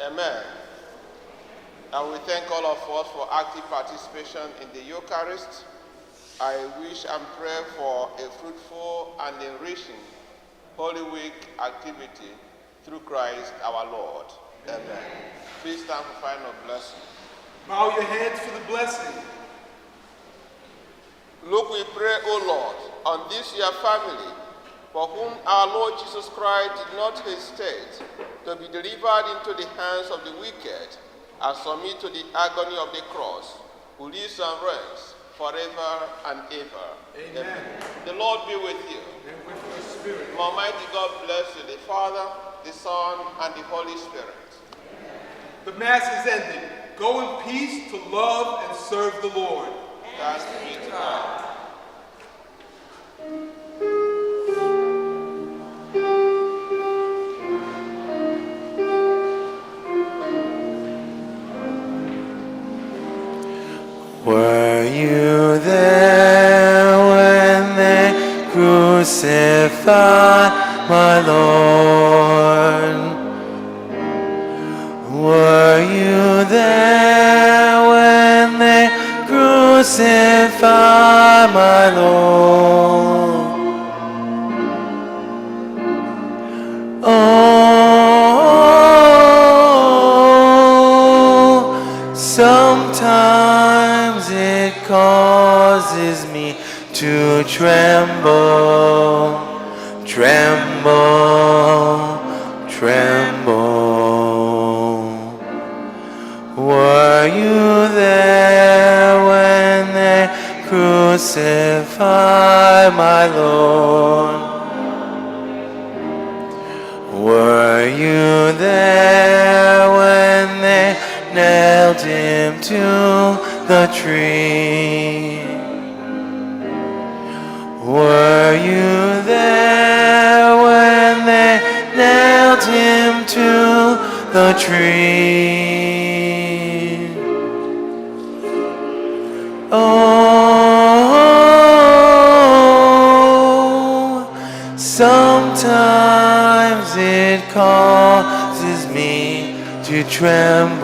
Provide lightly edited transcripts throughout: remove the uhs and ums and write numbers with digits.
Amen. And we thank all of us for active participation in the Eucharist. I wish and pray for a fruitful and enriching Holy Week activity through Christ our Lord. Amen. Please stand for final blessing. Bow your heads for the blessing. Look, we pray, O Lord, on this your family, for whom our Lord Jesus Christ did not hesitate to be delivered into the hands of the wicked and submit to the agony of the cross, who lives and reigns forever and ever. Amen. The Lord be with you. And with your spirit. May Almighty God bless you, the Father, the Son, and the Holy Spirit. The Mass is ended. Go in peace to love and serve the Lord. Thanks be to God. Were you there when they crucified my Lord? Were you there when they crucified my Lord? Oh, sometimes it causes me to tremble, tremble, tremble. Were you there when they crucified my Lord? Were you there when they nailed him to the tree? Were you there when they nailed him to the tree? Oh, sometimes it causes me to tremble,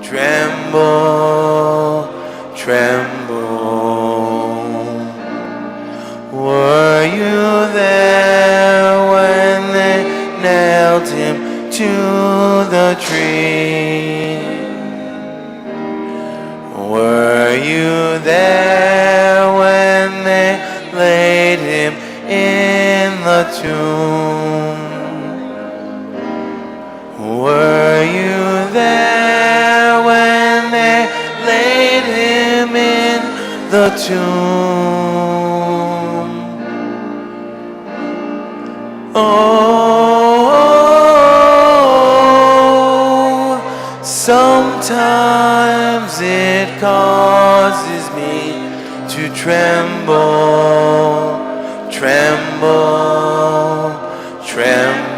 tremble, tremble. Were you there when they nailed him to the tree? Were you there when they laid him in the tomb? Were you there when they laid him in the tomb? Oh, sometimes it causes me to tremble, tremble, tremble.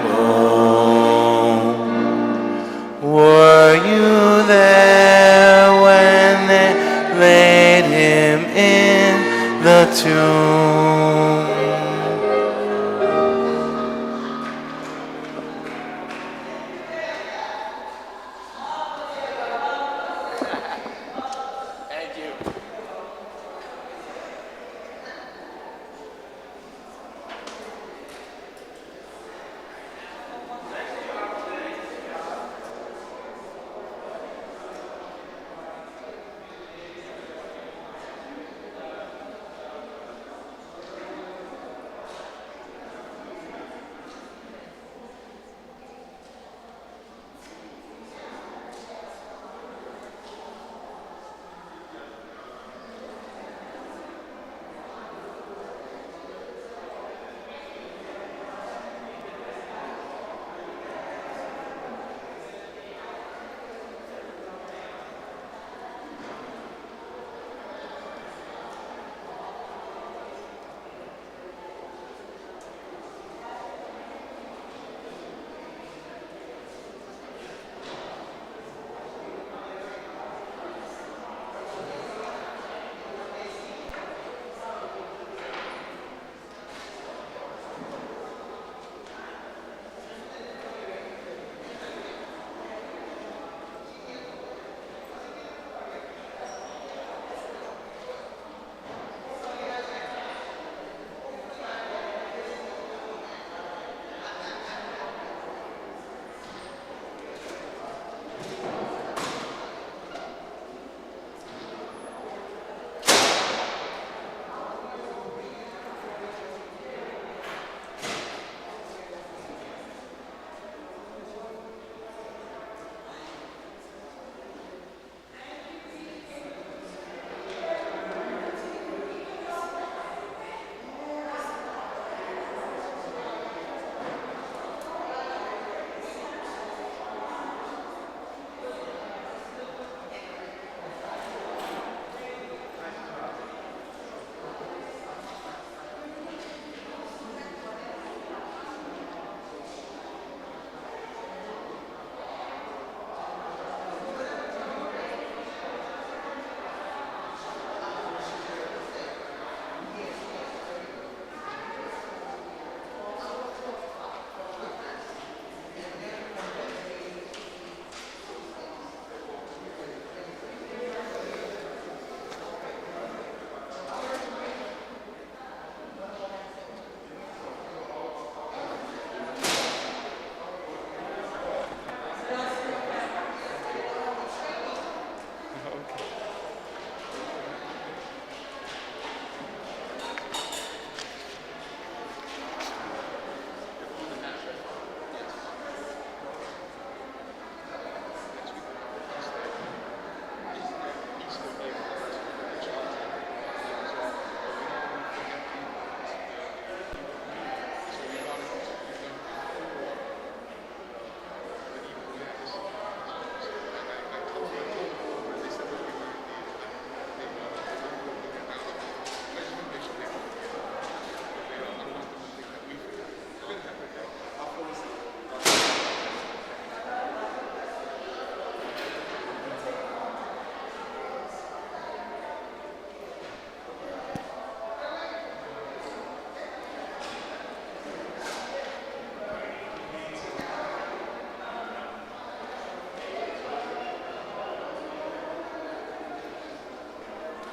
Were you there when they laid him in the tomb? Thank you.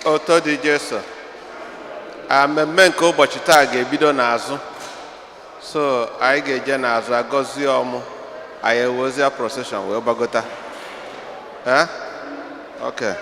Otito dị Jesu. A mmemme nke ụbọchị taa ga-ebido n'azụ, so anyị ga-eje n'azụ agọzie ọmụ anyị, ewezie procession wee gbagota. Eh? Okay.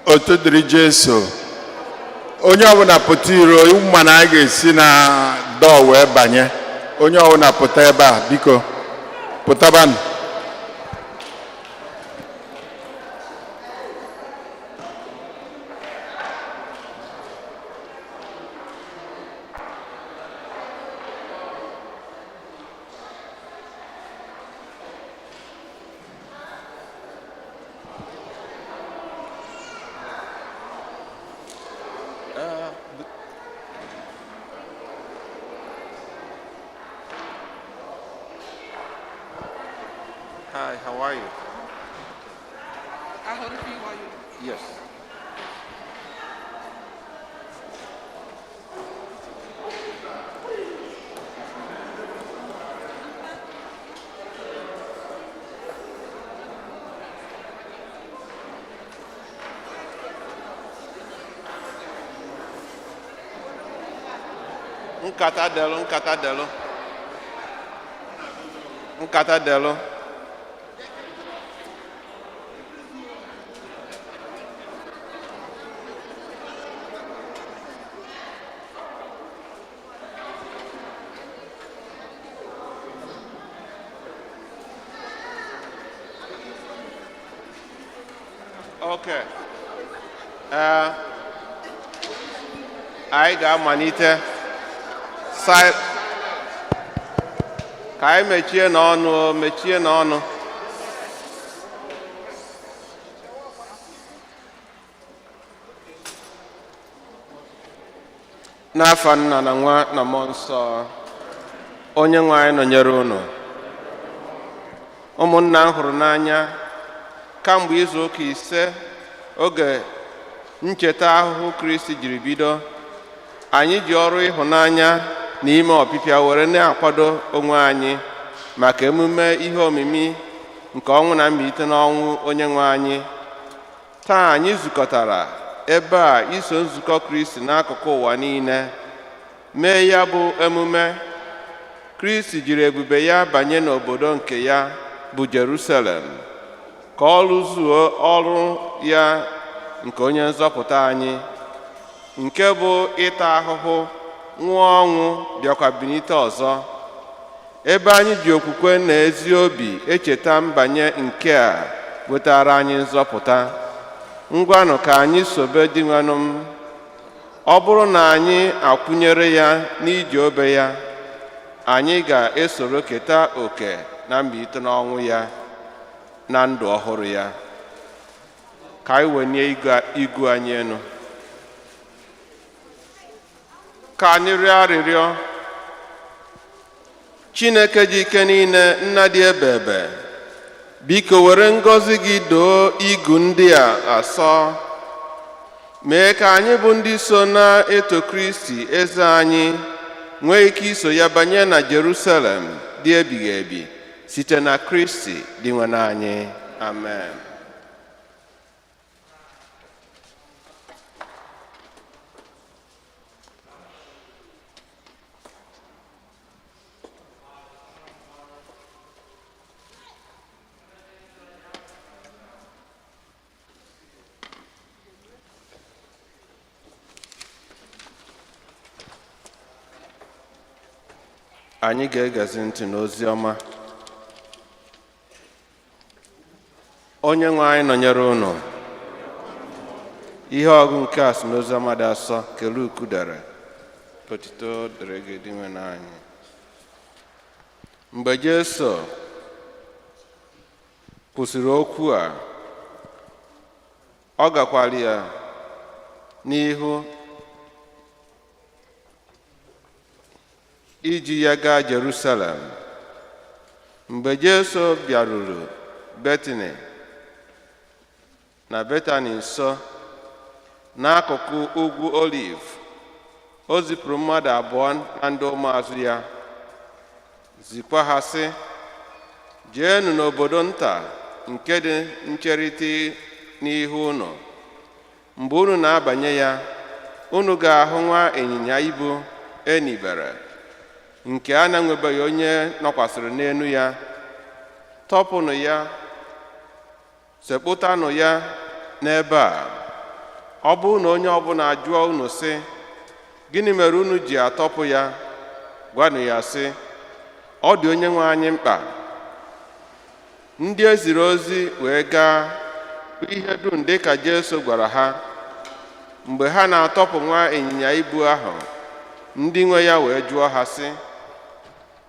Otito dịrị Jesu. Onye ọbụla pụta iro ma na a ga-esi na dọọ wee banye. Onye ọbụla pụta ebe a, biko pụtabanụ. Hi, how are you? I hold it for you while you. Yes. Nkata delu, nkata delu. Nkata delu. Okay. Anyị ga-amalite. Ka anyị mechie n'ọnụ o, mechie n'ọnụ. N'afa Nna na Nwa na Mmụọ Nsọ, Onye nwe anyị nọnyere unu. Ụmụnna m hụrụ n'anya, kamgbe izu ụka 5 oge ncheta ahụhụ Kristi jiri bido, anyị ji ọrụ ịhụnanya na ime ọpịpịa were na-akwado onwe anyị maka emume ihe omimi nke ọnwụ na mbilite n'ọnwụ Onye nwe anyị. Taa anyị zukọtara ebe a iso nzukọ Kristi n'akụkụ ụwa niile mee ya bụ emume. Kristi jiri ebube ya banye n'obodo nke ya bụ Jerusalem ka ọ rụzuo ọrụ ya nke onye nzọpụta anyị, nke bụ ịta ahụhụ, nwụọ ọnwụ, bịakwa bilite ọzọ. Ebe anyị ji okwukwe na ezi obi echeta mbanye nke a wetara anyị nzọpụta, ngwanụ ka anyị sobe Dinwenụ m. Ọ bụrụ na anyị akwụnyere ya n'iji obe ya, anyị ga-esoro keta oke na mbilite n'ọnwụ ya na ndụ ọhụrụ ya. Ka anyị wenye igu anyị enu, ka anyị rịọ arịrịọ. Chineke ji ike niile, Nna dị ebe ebe, biko were ngọzi gị doo igu ndị a asọ, mee ka anyị bụ ndị so na-eto Kristi eze anyị nwee ike iso ya banye na Jerusalem dị ebighị ebi, site na Kristi Dinwenụ anyị. Amen. Anyị ga-egezi ntị n'ozi ọma. Onye nwe anyị nọnyere unu. Ihe ọgụ nke a si n'ozi ọma dị asọ nke Luk dere. Otito dịrị gị Dinwenụ anyị. Mgbe Jesu kwụsịrị okwu a, ọ gakwara ya n'ihu iji ya gaa Jerusalem. Mgbe Jesu bịaruru Betani na Betani nso n'akụkụ ugwu Oliv, o zipụrụ mmadụ abụọ na ndị ụmụazụ ya, zikwa ha sị, jeenụ n'obodo nta nke dị ncherịta n'ihu unu. Mgbe unu na-abanye ya, unu ga-ahụ nwa ịnyịnya ibu enibere nke a na-enwebeghị onye nọkwasịrị n'elu ya. Tọpụnụ ya, sekpụtanụ ya n'ebe a. Ọ bụrụ na onye ọbụla jụọ unu sị, gịnị mere unu ji atọpụ ya? Gwanụ ya sị, ọ dị onye nwe anyị mkpa. Ndị e ziri ozi wee gaa ihe dum dịka Jesu gwara ha. Mgbe ha na-atọpụ nwa ịnyịnya ibu ahụ, ndị nwe ya wee jụọ ha sị,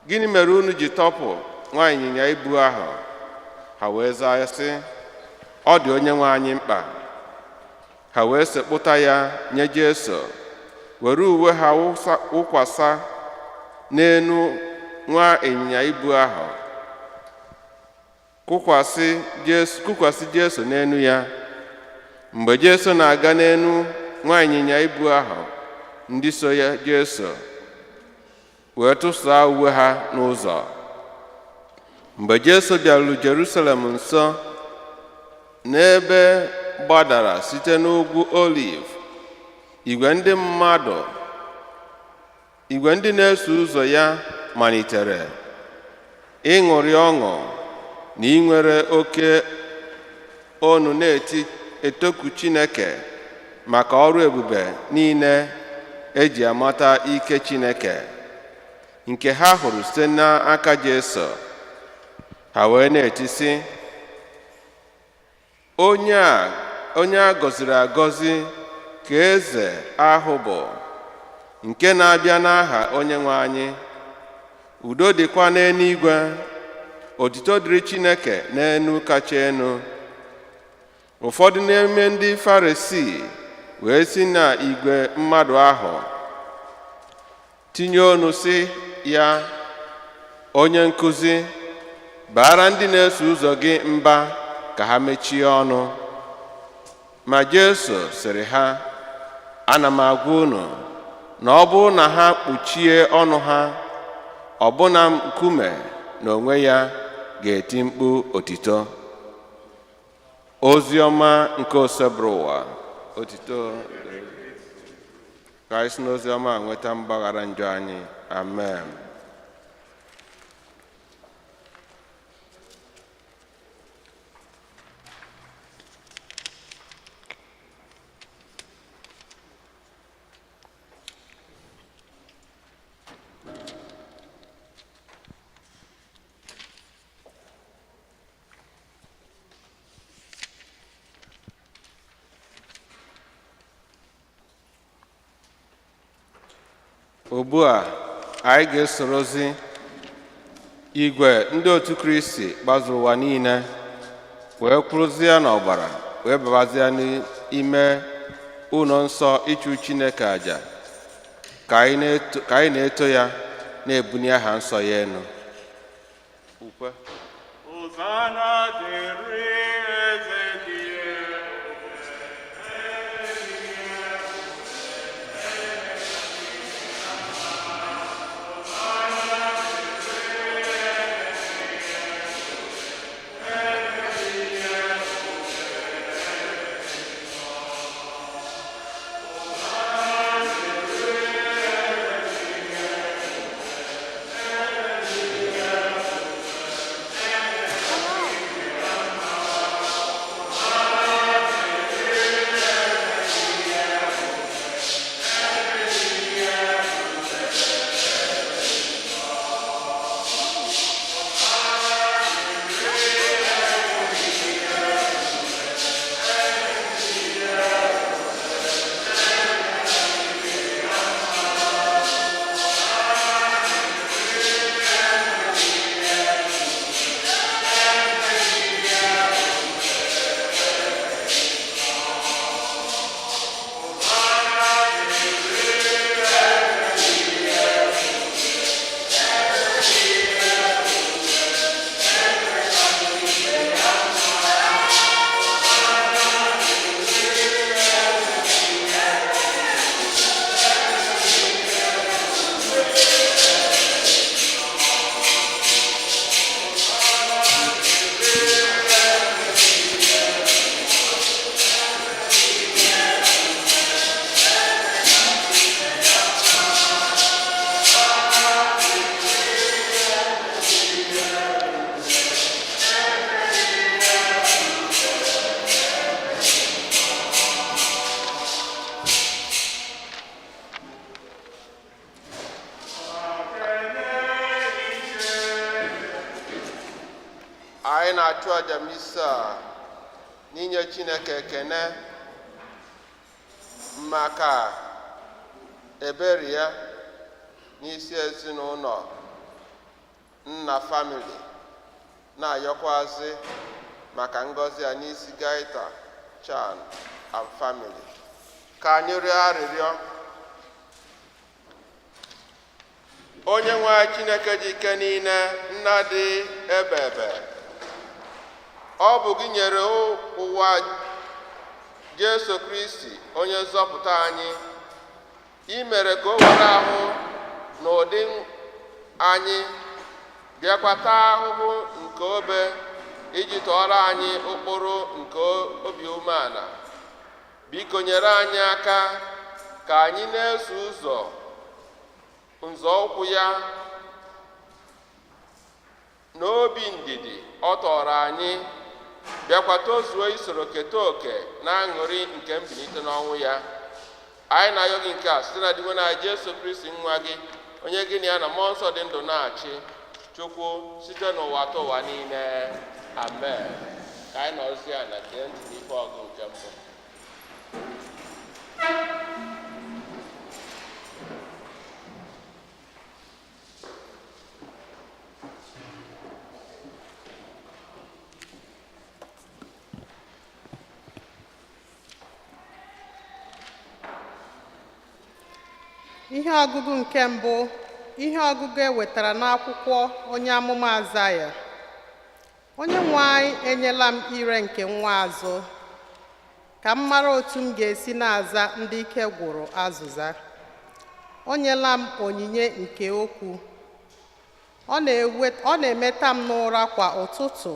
gịnị mere unu ji tọpụ nwa ịnyịnya ibu ahụ? Ha wee zaa sị, ọ dị onye nwe anyị mkpa. Ha wee sekpụta ya nye Jesu, were uwe ha wụkwasa n'enu nwa ịnyịnya ibu ahụ, kụkwasị Jesu n'enu ya. Mgbe Jesu na-aga n'enu nwa ịnyịnya ibu ahụ, ndị so ya Jesu wee tụsaa uwe ha n'ụzọ. Mgbe Jesu bịaruru Jerusalem nso, n'ebe gbadara site n'ugwu Oliv, igwe ndị mmadụ, igwe ndị na-eso ụzọ ya malitere ịṅụrị ọṅụ na inwere oke onu na-eti etoku Chineke maka ọrụ ebube niile eji amata ike Chineke nke ha hụrụ site n'aka Jesu. Ha wee na-eti sị, onye a gọziri agọzi ka eze ahụ bụ nke na-abịa n'aha onye nwe anyị. Udo dịkwa n'eluigwe, otito dịrị Chineke n'enu kacha enu. Ụfọdụ n'ime ndị Farisii wee si na igwe mmadụ ahụ tinye ọnụ sị ya, onye nkụzi, baara ndị na-eso ụzọ gị mba ka ha mechie ọnụ. Ma Jesu sịrị ha, ana m agwa unu na ọ bụrụ na ha kpuchie ọnụ ha, ọbụna nkume n'onwe ya ga-eti mkpu otito. Ozi ọma nke Osebụrụwa. Otito dịrị ka anyị si n'ozi ọma nweta mgbaghara njọ anyị. Amen. Ugbu a anyị ga-esorozi igwe ndị otu Kristi gbazuru ụwa niile wee kwụrụzie n'ọgbara wee babazie n'ime ụlọ nsọ ịchụ Chineke àjà ka anyị na-eto ya na-ebuli aha nsọ ya elu. Ukwe. Hosanna dịrị eze dị elu. Na-achụ aja misa a n'inye Chineke ekene maka ebere ya n'isi ezinụlọ nna family, na-ayọkwazị maka ngọzi a n'isi Gaita Chan and family. Ka anyị rịọ arịrịọ. Onye nwe anyị Chineke dị ike niile, nna dị ebe ebe, ọ bụ gị nyere ụwa Jesu Kristi onye nzọpụta anyị. Ị mere ka o were ahụ n'ụdị anyị, bịakwa taa ahụhụ nke obe iji tọọrọ anyị ụkpụrụ nke obi umeala. Biko nyere anyị aka ka anyị na-eso ụzọ nzọụkwụ ya n'obi ndidi ọ tọrọ anyị, bịakwa tozuo isoro keta oke na aṅụrị nke mbilite n'ọnwụ ya. Anyị na-ayọ gị nke a site na Dinwenụ anyị Jesu Kristi nwa gị, onye gị na ya na mmụọ nsọ dị ndụ na-achị Chukwu site n'ụwa ta ụwa niile. Amen. Ka anyị nọrọzie ala gee ntị n'ife ọgụ nke mbụ. Ihe ọgụgụ nke mbụ, ihe ọgụgụ e wetara n'akwụkwọ onye amụma Azaya. Onye nwe anyị enyela m ire nke nwa azụ, ka m mara otu m ga-esi na-aza ndị ike gwụrụ azụza. O nyela m onyinye nke okwu. Ọ na-emeta m n'ụra kwa ụtụtụ,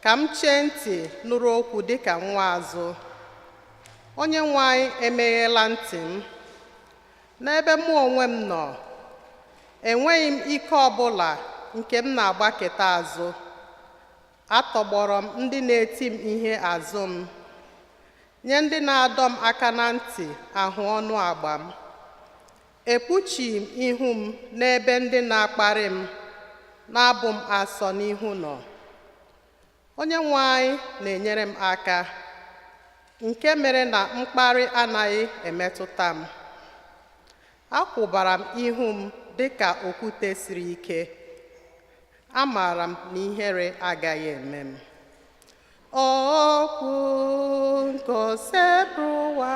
ka m chee ntị nụrụ okwu dịka nwa azụ. Onye nwe anyị emeghela ntị m. N'ebe mụ onwe m nọ, enweghị m ike ọbụla nke m na-agbaketa azụ. Atọgbọrọ m ndị na-eti m ihe azụ m, nye ndị na-adọ m aka na ntị ahụ ọnụ agba m. Ekpuchighị m ihu m n'ebe ndị na-akparị m, na-abụ m asọ n'ihu nọ. Onye nwe anyị na-enyere m aka, nke mere na mkparị anaghị emetụta m. Akwụbara m ihu m dịka okwute siri ike. Amaara m na ihere agaghị eme m. Okwu nke Osebụrụwa.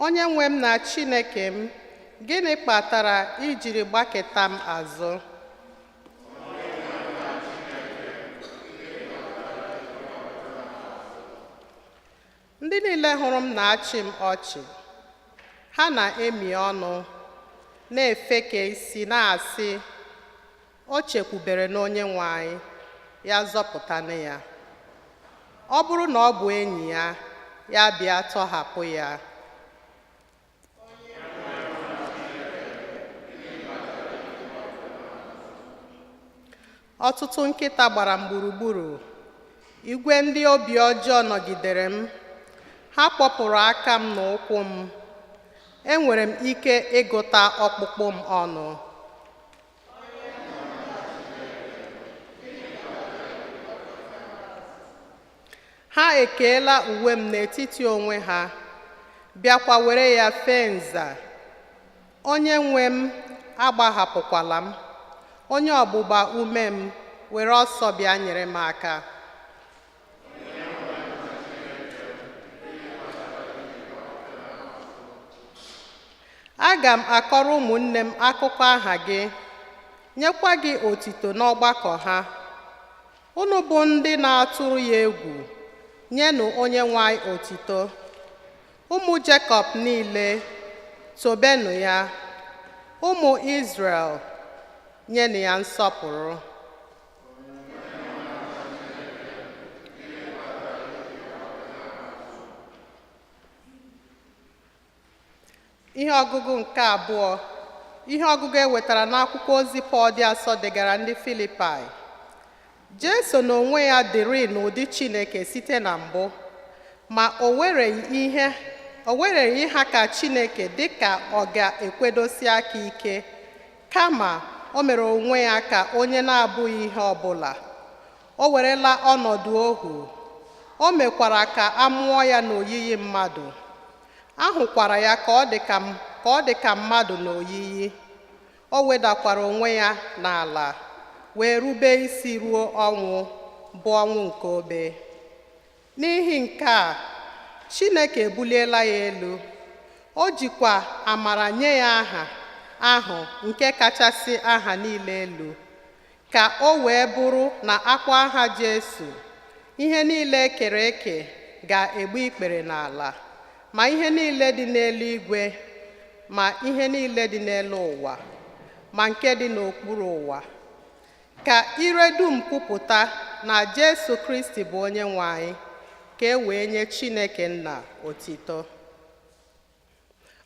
Onye nwe m na Chineke m, gịnị kpatara i jiri gbaketa m azụ? Ndị niile hụrụ m na-achị m ọchị. Ha na-emi ọnụ, na-efeke isi na-asị, o chekwubere n'onye nwe anyị, ya zọpụtanụ ya. Ọ bụrụ na ọ bụ enyi ya, ya bịa tọhapụ ya. Ọtụtụ nkịta gbara m gburugburu, igwe ndị obi ọjọọ nọgidere m. Ha kpọpụrụ aka m na ụkwụ m. Enwere m ike ịgụta ọkpụkpụ m ọnụ. Ha ekeela uwe m n'etiti onwe ha, bịakwa were ya fee nza. Onye nwe m agbahapụkwala m. Onye ọgbụgba ume m, were ọsọ bịa nyere m aka. Aga m akọrọ ụmụnne m akụkọ aha gị, nyekwa gị otito n'ọgbakọ ha. Unu bụ ndị na-atụrụ ya egwu, nyenụ onye nwe anyị otito. Ụmụ Jekọb niile, tobenụ ya. Ụmụ Izrel, nyenụ ya nsọpụrụ. Ihe ọgụgụ nke abụọ, Ihe ọgụgụ e wetara n'akwụkwọ ozi Pọl dị asọ degara ndị Filipaị. Jesu n'onwe ya dịrị n'ụdị Chineke site na mbụ, ma o wereghị ihe o wereghị ịha ka Chineke dị ka ọ ga-ekwedosi aka ike, kama o mere onwe ya ka onye na-abụghị ihe ọbụla. O werela ọnọdụ ohu, o mekwara ka a mụọ ya n'oyiyi mmadụ. A hụkwara ya ka ọ dị ka ka ọ dị ka mmadụ n'oyiyi. O wedakwara onwe ya n'ala wee rube isi ruo ọnwụ, bụ ọnwụ nke obe. N'ihi nke a, Chineke ebuliela ya elu. O jikwa amara nye ya aha ahụ nke kachasị aha niile elu, ka o wee bụrụ na akpọ aha Jesu, ihe niile e kere eke ga-egbu ikpere n'ala, ma ihe niile dị n'eluigwe, ma ihe niile dị n'elu ụwa, ma nke dị n'okpuru ụwa. Ka ire dum kwupụta na Jesu Kristi bụ Onye nwe anyị, ka e wee nye Chineke Nna otito.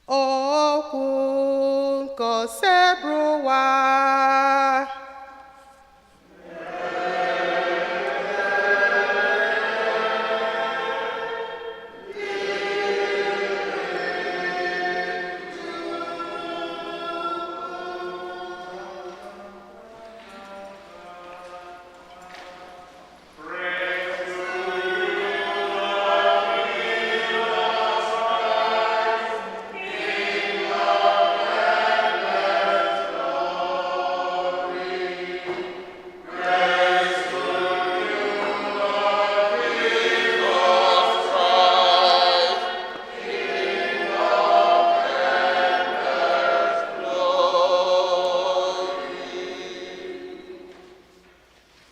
Okwu nke Osebụrụwa.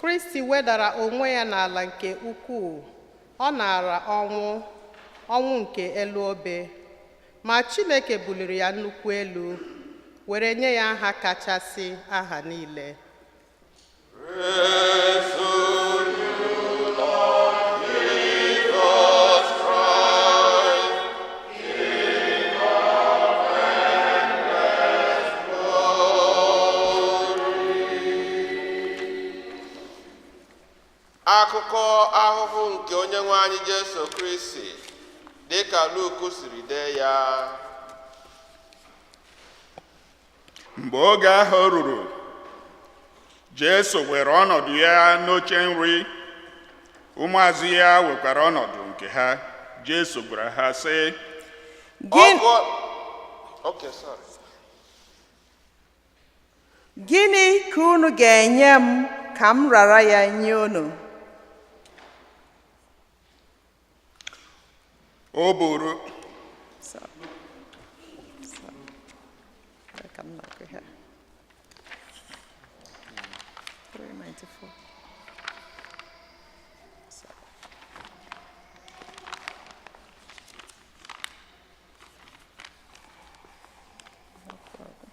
Kristi wedara onwe ya n'ala nke ukwuu, ọ nara ọnwụ, ọnwụ nke elu obe. Ma Chineke buliri ya nnukwu elu, were nye ya aha kachasị aha niile. Praise to you, Lord Jesus Christ, King of endless glory. Akụkọ ahụhụ nke Onye nwe anyị Jesu Kristi dịka Luk siri dee ya. Mgbe oge ahụ ruru, Jesu were ọnọdụ ya n'oche nri, ụmụazụ ya wekwara ọnọdụ nke ha. Jesu gwara ha sị, Okay, sorry. Gịnị ka unu ga-enye m ka m rara ya nye unu? O buru Sorry. Ka m na-agụ ihe a. 394. Sorry. No problem.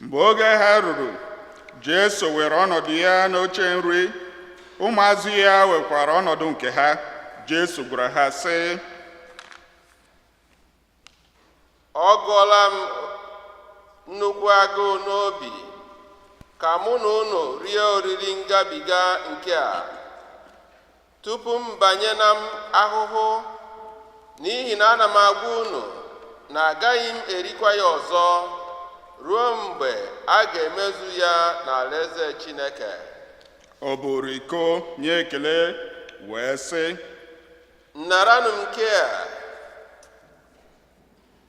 Mgbe oge ha ruru, Jesu were ọnọdụ ya n'oche nri, ụmụazụ ya wekwara ọnọdụ nke ha. Jesu gwara ha sị, Ọ gụọla m nnukwu agụụ n'obi ka mụ na unu rie oriri ngabiga nke a tupu m banye na m ahụhụ, n'ihi na ana m agwa unu na agaghị m erikwa ya ọzọ ruo mgbe a ga-emezu ya n'alaeze Chineke. O buru iko nye ekele wee sị, Naranụ m nke a,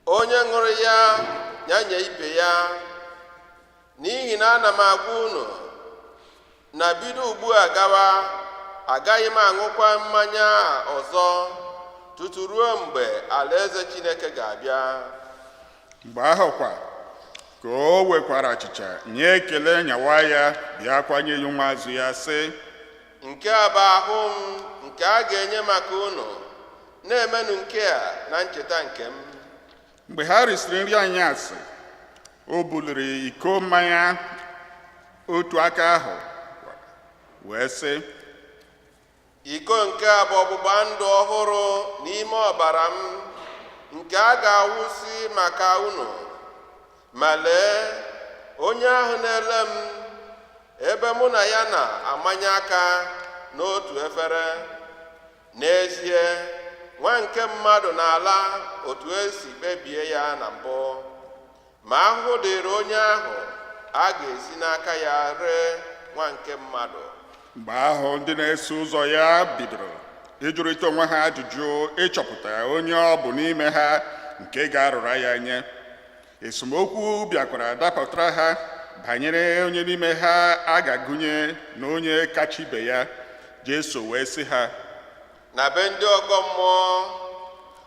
onye ṅụrụ ya ya nye ibe ya, n'ihi na ana m agwa unu na bido ugbu a gawa, agaghị m aṅụkwa mmanya a ọzọ tutu ruo mgbe alaeze Chineke ga-abịa. Mgbe ahụ kwa ka o wekwara achịcha nye ekele, nyawa ya, bịakwa nye ya ụmụazụ ya, sị, Nke a bụ ahụ m nke a ga-enye maka unu, na-emenụ nke a na ncheta nke m. Mgbe ha risịrị nri anyasị, o buliri iko mmanya otu aka ahụ wee sị, Iko nke a bụ ọgbụgba ndụ ọhụrụ n'ime ọbara m, nke a ga-awụsi maka unu. Ma lee, onye ahụ na-ele m, ebe mụ na ya na-amanye aka n'otu efere. N'ezie, Nwa nke mmadụ na-ala otu esi kpebie ya na mbụ, ma ahụhụ dịrị onye ahụ a ga-esi n'aka ya ree Nwa nke mmadụ. Mgbe ahụ, ndị na-eso ụzọ ya bidoro ịjụrịta onwe ha ajụjụ ịchọpụta onye ọ bụ n'ime ha nke ga-arụra ya nye. Esemokwu bịakwara dapụtara ha banyere onye n'ime ha a ga-agụnye na onye kacha ibe ya. Jesu wee sị ha, Na be ndị ọgọ mmụọ,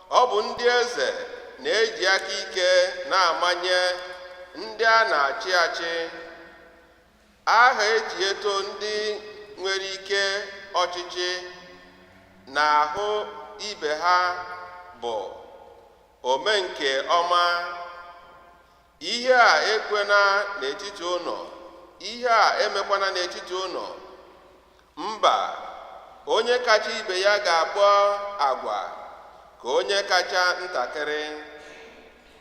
ọ bụ ndị eze na-eji aka ike na-amanye ndị a na-achị achị. Aha eji eto ndị nwere ike ọchịchị na-ahụ ibe ha bụ ome nke ọma. Ihe a ekwena n'etiti unu, ihe a emekwana n'etiti unu. Mba, onye kacha ibe ya ga-akpọ agwa ka onye kacha ntakịrị.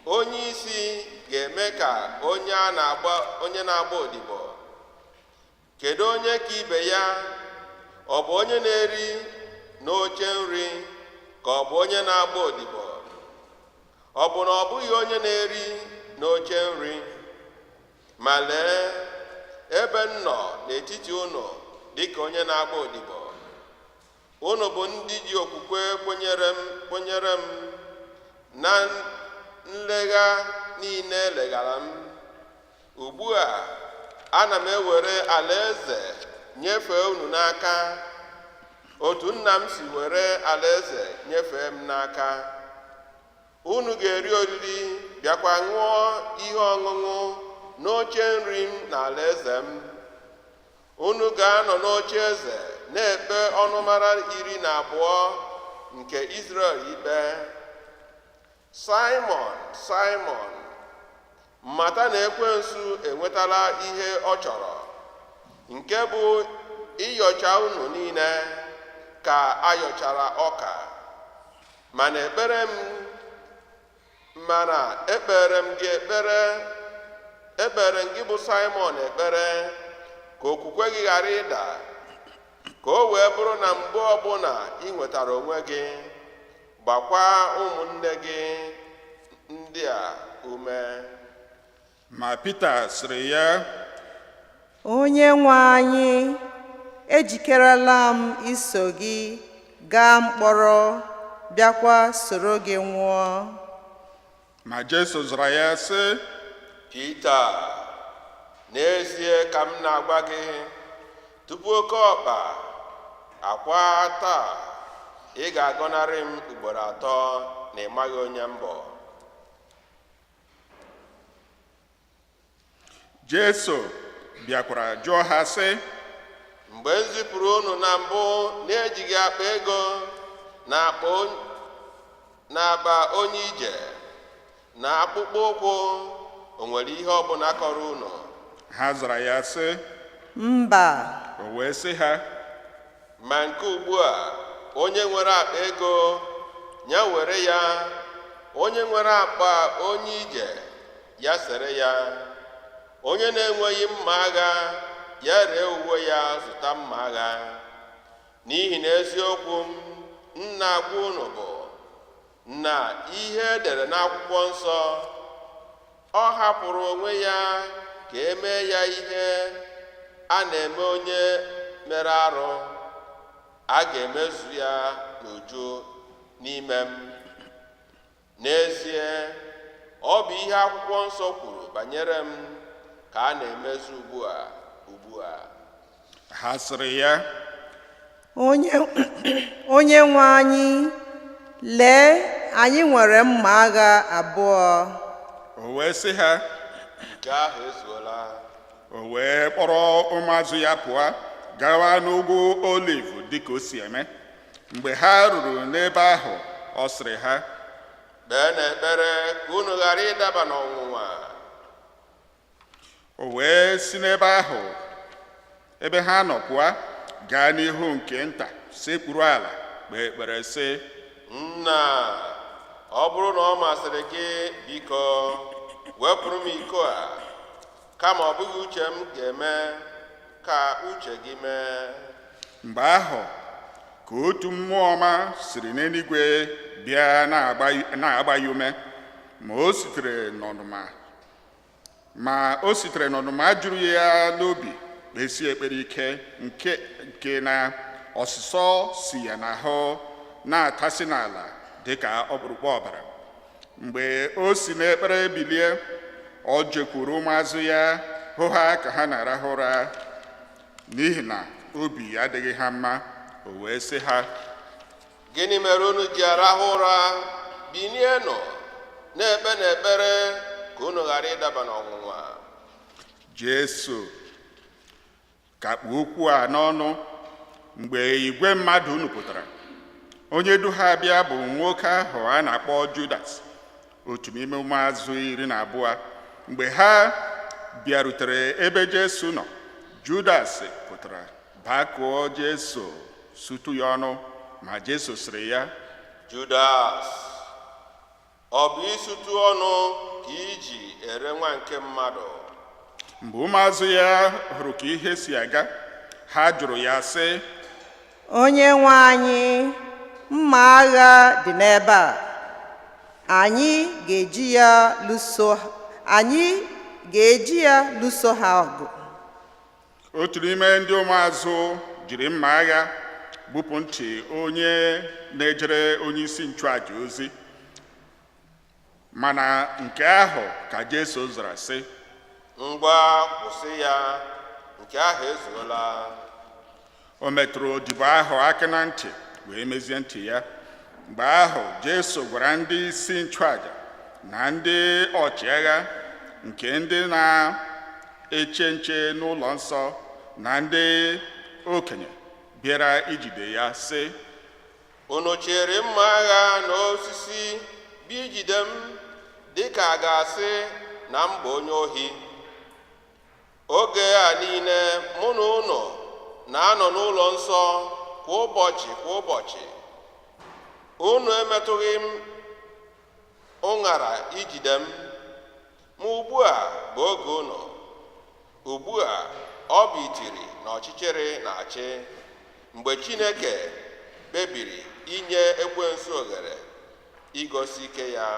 Onye isi ga-eme ka onye a na-agba, onye na-agba odibo. Kedu onye ka ibe ya? Ọ bụ onye na-eri n'oche nri, ka ọ bụ onye na-agba odibo? Ọ bụ na ọ bụghị onye na-eri n'oche nri? Ma lee, ebe m nọ n'etiti unu dịka onye na-agba odibo. Unu bụ ndị ji okwukwe kwenyere m na nlegha niile leghara m. Ugbu a, ana m ewere alaeze nyefee unu n'aka, otu nna m si were alaeze nyefee m n'aka. Unu ga-eri oriri, bịakwa ṅụọ ihe ọṅụṅụ n'oche nri m na alaeze m. Unu ga-anọ n'oche eze na-ekpe ọnụmara 12 nke Izrel ikpe. Simon, Simon, mata na ekwensu enwetala ihe ọ chọrọ, nke bụ ịyọcha unu niile ka ayọchara ọka. Mana ekpere m gị ekpere, ekpere m gị bụ Simon ekpere, ka okwukwe gị ghara ịda, ka o wee bụrụ na mgbe ọbụla ị nwetara onwe gị, gbakwa ụmụnne gị ndị a ume. Ma Pita sịrị ya, Onye nwe anyị, ejikerela m iso gị gaa mkpọrọ, bịakwa soro gị nwụọ. Ma Jesu zara ya sị, Pita, n'ezie ka m na-agwa gị, tupu oke ọkpa akwa taa, ị ga-agọnarị m ugboro atọ na ị maghị onye m bụ. Jesu bịakwara jụọ ha sị, Mgbe m zipụrụ unu na mbụ na-ejighị akpa ego na akpa onye ije na akpụkpọ ụkwụ, o nwere ihe ọbụla kọrọ unu? Ha zara ya sị, Mba. O wee sị ha, Ma nke ugbu a, onye nwere akpa ego ya were ya, onye nwere akpa onye ije ya sere ya, onye na-enweghị mma agha ya ree uwe ya zụta mma agha. N'ihi na eziokwu m na-agwa unu bụ na ihe edere n'akwụkwọ nsọ, ọ hapụrụ onwe ya ka emee ya ihe a na-eme onye mere arụ, a ga-emezu ya n'uju n'ime m. N'ezie, ọ bụ ihe akwụkwọ nsọ kwuru banyere m ka a na-emezu ugbu a ugbu a. Ha sịrị ya, Onye nwe anyị, lee, anyị nwere mma agha abụọ. O wee sị ha, Nke ahụ ezuola. O wee kpọrọ ụmụazụ ya pụọ gawa n'ugwu Oliv dịka o si eme. Mgbe ha ruru n'ebe ahụ, ọ sịrị ha, Kpee n'ekpere ka unu ghara ịdaba n'ọnwụnwa. O wee si n'ebe ahụ ebe ha nọ pụọ gaa n'ihu nke nta. sekpuru ala kpee ekpere sị, Nna, ọ bụrụ na ọ masịrị gị, biko wepụrụ m iko a, kama ọ bụghị uche m ga-eme, ka uche gị mee. Mgbe ahụ ka otu mmụọ ọma siri n'eluigwe bịa na-agba ya ume, ma o sitere n'ọnụma ma o sitere n'ọnụma juru ya n'obi kpesie ekpere ike nke na ọsụsọ si ya n'ahụ na-atasị n'ala dịka ọkpụrụkpụ ọbara. Mgbe o si n'ekpere bilie, ọ jekwuru ụmụazụ ya, hụ ha ka ha na-arahụ ụra, n'ihi na obi adịghị ha mma. O wee sị ha, Gịnị mere unu ji arahụ ụra? Bilienụ na-ekpe n'ekpere ka unu ghara ịdaba n'ọnwụnwa. Jesu ka kpụ okwu a n'ọnụ mgbe igwe mmadụ nupụtara. Onye du ha bịa bụ nwoke ahụ a na-akpọ Judas, otu n'ime ụmụazụ 12. Mgbe ha bịarutere ebe Jesu nọ, Judas pụtara bakụọ Jesu, sutu ya ọnụ. Ma Jesu sịrị ya, Judas, ọ bụ isutu ọnụ ka iji ere nwa nke mmadụ? Mgbe ụmụazụ ya hụrụ ka ihe si aga, ha jụrụ ya sị, Onye nwe anyị, mma agha dị n'ebe a. Anyị ga-eji ya lụso ha ọgụ. Otu n'ime ndị ụmụazụ jiri mma agha gbupụ ntị onye na-ejere onye isi nchụaja ozi. Mana nke ahụ ka Jesu zara sị, Ngwa, kwụsị ya, nke ahụ ezuola. O metụrụ odibo ahụ aka na ntị wee mezie ntị ya. Mgbe ahụ Jesu gwara ndị isi nchụaja na ndị ọchịagha nke ndị na-eche nche n'ụlọ nsọ na ndị okenye bịara ijide ya sị, Unu chịrị mma agha na osisi bịa ijide m dịka a ga-asị na m bụ onye ohi? Oge a niile mụ na unu na-anọ n'ụlọ nsọ kwa ụbọchị kwa ụbọchị, unu emetụghị m ụṅara ijide m. Ma ugbu a bụ oge unu, ugbu a ọ bụ itiri na ọchịchịrị na-achị, mgbe Chineke kpebiri inye ekwensu oghere igosi ike ya.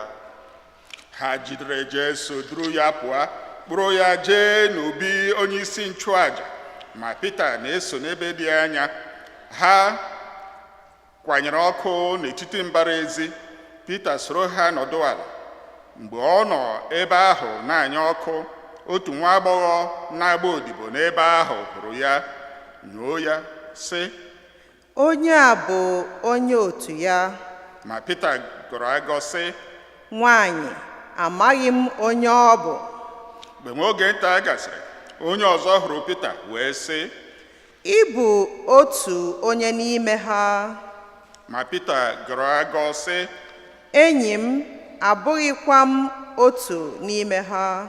Ha jidere Jesu duru ya pụọ, kpụrụ ya jee n'obi onye isi nchụaja. Ma Pita na-eso n'ebe dị anya. Ha kwanyere ọkụ n'etiti mbara ezi. Pita soro ha nọdụ ala. Mgbe ọ nọ ebe ahụ na-anya ọkụ, otu nwa agbọghọ na-agba odibo n'ebe ahụ hụrụ ya, nyoo ya, sị, Onye a bụ onye otu ya. Ma Pita gọrọ agọ sị, Nwanyị, amaghị m onye ọ bụ. Mgbe nwa oge nta gasịrị, onye ọzọ hụrụ Pita wee sị, Ị bụ otu onye n'ime ha. Ma Pita gọrọ agọ sị, Enyi m, abụghịkwa m otu n'ime ha.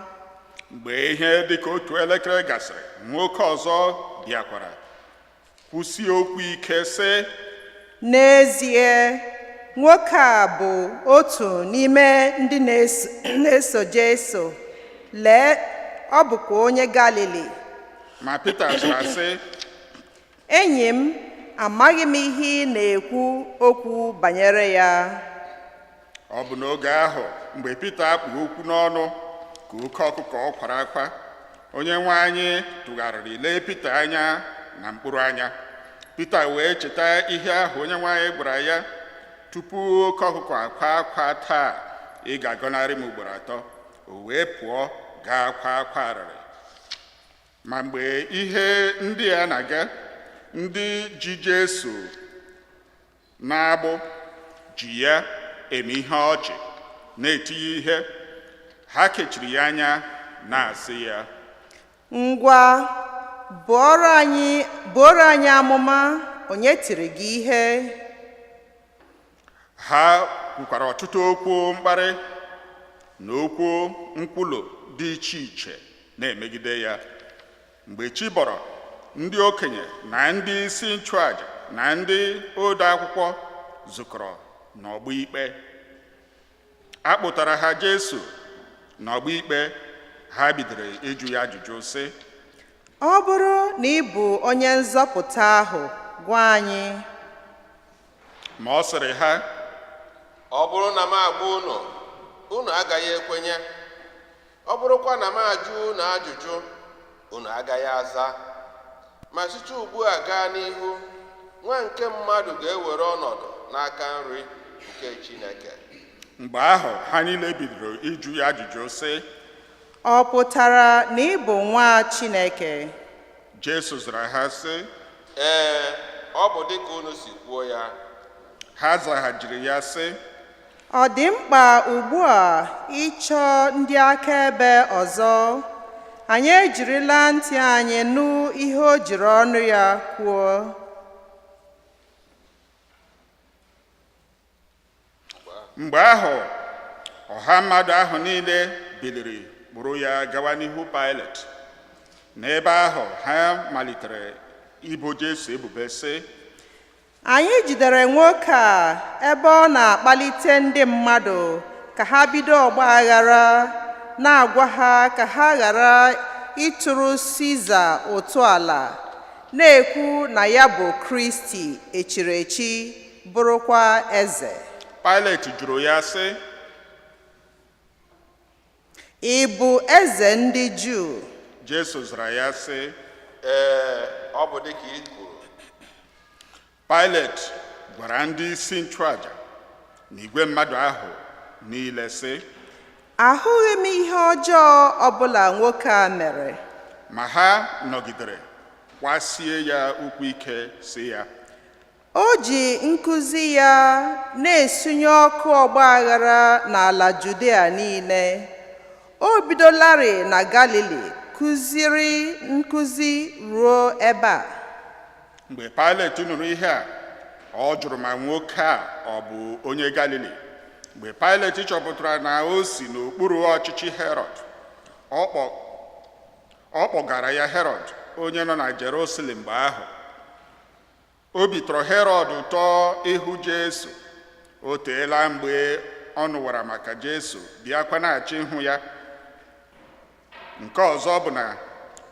Mgbe ihe dịka otu elekere gasịrị, nwoke ọzọ bịakwara kwụsie okwu ike sị, N'ezie, nwoke a bụ otu n'ime ndị na-eso Jesu. Lee, ọ bụkwa onye Galili. Ma Pita zara sị, Enyi m, amaghị m ihe ị na-ekwu okwu banyere ya. Ọ bụ n'oge ahụ mgbe Pita kpụ okwu n'ọnụ ka oke ọkụkọ kwara akwa. Onye nwe anyị tụgharịrị lee Pita anya na mkpụrụ anya. Pita wee cheta ihe ahụ onye nwe anyị gwara ya, tupu oke ọkụkọ akwa akwa taa, ị ga-agọnarị m ugboro atọ. O wee pụọ gaa kwa akwa arịrị. Ma mgbe ihe ndị a na-aga, ndị ji Jesu n'agbụ ji ya eme ihe ọchị, na-eti ya ihe. Ha kechiri ya anya, na-asị ya, Ngwa, bụọrọ anyị amụma, onye tiri gị ihe? Ha kwukwara ọtụtụ okwu mkparị na okwu nkwulu dị iche iche na-emegide ya. Mgbe chi bọrọ, ndị okenye na ndị isi nchụaja na ndị ode akwụkwọ zukọrọ n'ọgbọ ikpe. A kpụtara ha Jesu n'ọgbọ ikpe, ha bidoro ịjụ ya ajụjụ sị, Ọ bụrụ na ị bụ onye nzọpụta ahụ, gwa anyị. Ma ọ sịrị ha, Ọ bụrụ na m agwa unu, unu agaghị ekwenye. Ọ bụrụkwa na m ajụ unu ajụjụ, unu agaghị aza. Ma site ugbu a gaa n'ihu, nwa nke mmadụ ga-ewere ọnọdụ n'aka nri nke Chineke. Mgbe ahụ ha niile bidoro ịjụ ya ajụjụ sị, Ọ pụtara na ị bụ nwa Chineke? Jesu zara ha sị, Ee, ọ bụ dịka unu si kwuo ya. Ha zaghachiri ya sị, Ọ dị mkpa ugbu a ịchọ ndị akaebe ọzọ? Anyị ejirila ntị anyị nụ ihe o jiri ọnụ ya kwuo. Mgbe ahụ ọha mmadụ ahụ niile biliri kpụrụ ya gawa n'ihu Pilet. N'ebe ahụ ha malitere ibo Jesu ebubo sị, Anyị jidere nwoke a ebe ọ na-akpalite ndị mmadụ ka ha bido ọgba aghara, na-agwa ha ka ha ghara ịtụrụ Siza ụtụ ala, na-ekwu na ya bụ Kristi echiri echi, bụrụkwa eze. Pilet jụrụ ya sị, Ị bụ eze ndị Juu? Jesu zara ya sị, Ee, ọ bụ dịka ị kwuru. Pilet gwara ndị isi nchụaja na igwe mmadụ ahụ niile sị, Ahụghị m ihe ọjọọ ọbụla nwoke a mere. Ma ha nọgidere kwasie ya ụkwụ ike sị ya, O ji nkụzi ya na-esunye ọkụ ọgba aghara n'ala Judea niile. O bidolarị na Galili kụziri nkụzi ruo ebe a. Mgbe Pilet nụrụ ihe a, ọ jụrụ ma nwoke a ọ bụ onye Galili. Mgbe Pilet chọpụtara na o si n'okpuru ọchịchị Herọd, ọ kpọgara ya Herọd, onye nọ na Jerusalem mgbe ahụ. Obi tọrọ Herọd ụtọ ịhụ Jesu. O teela mgbe ọ nụwara maka Jesu, bịakwa na-achọ ịhụ ya. Nke ọzọ bụ na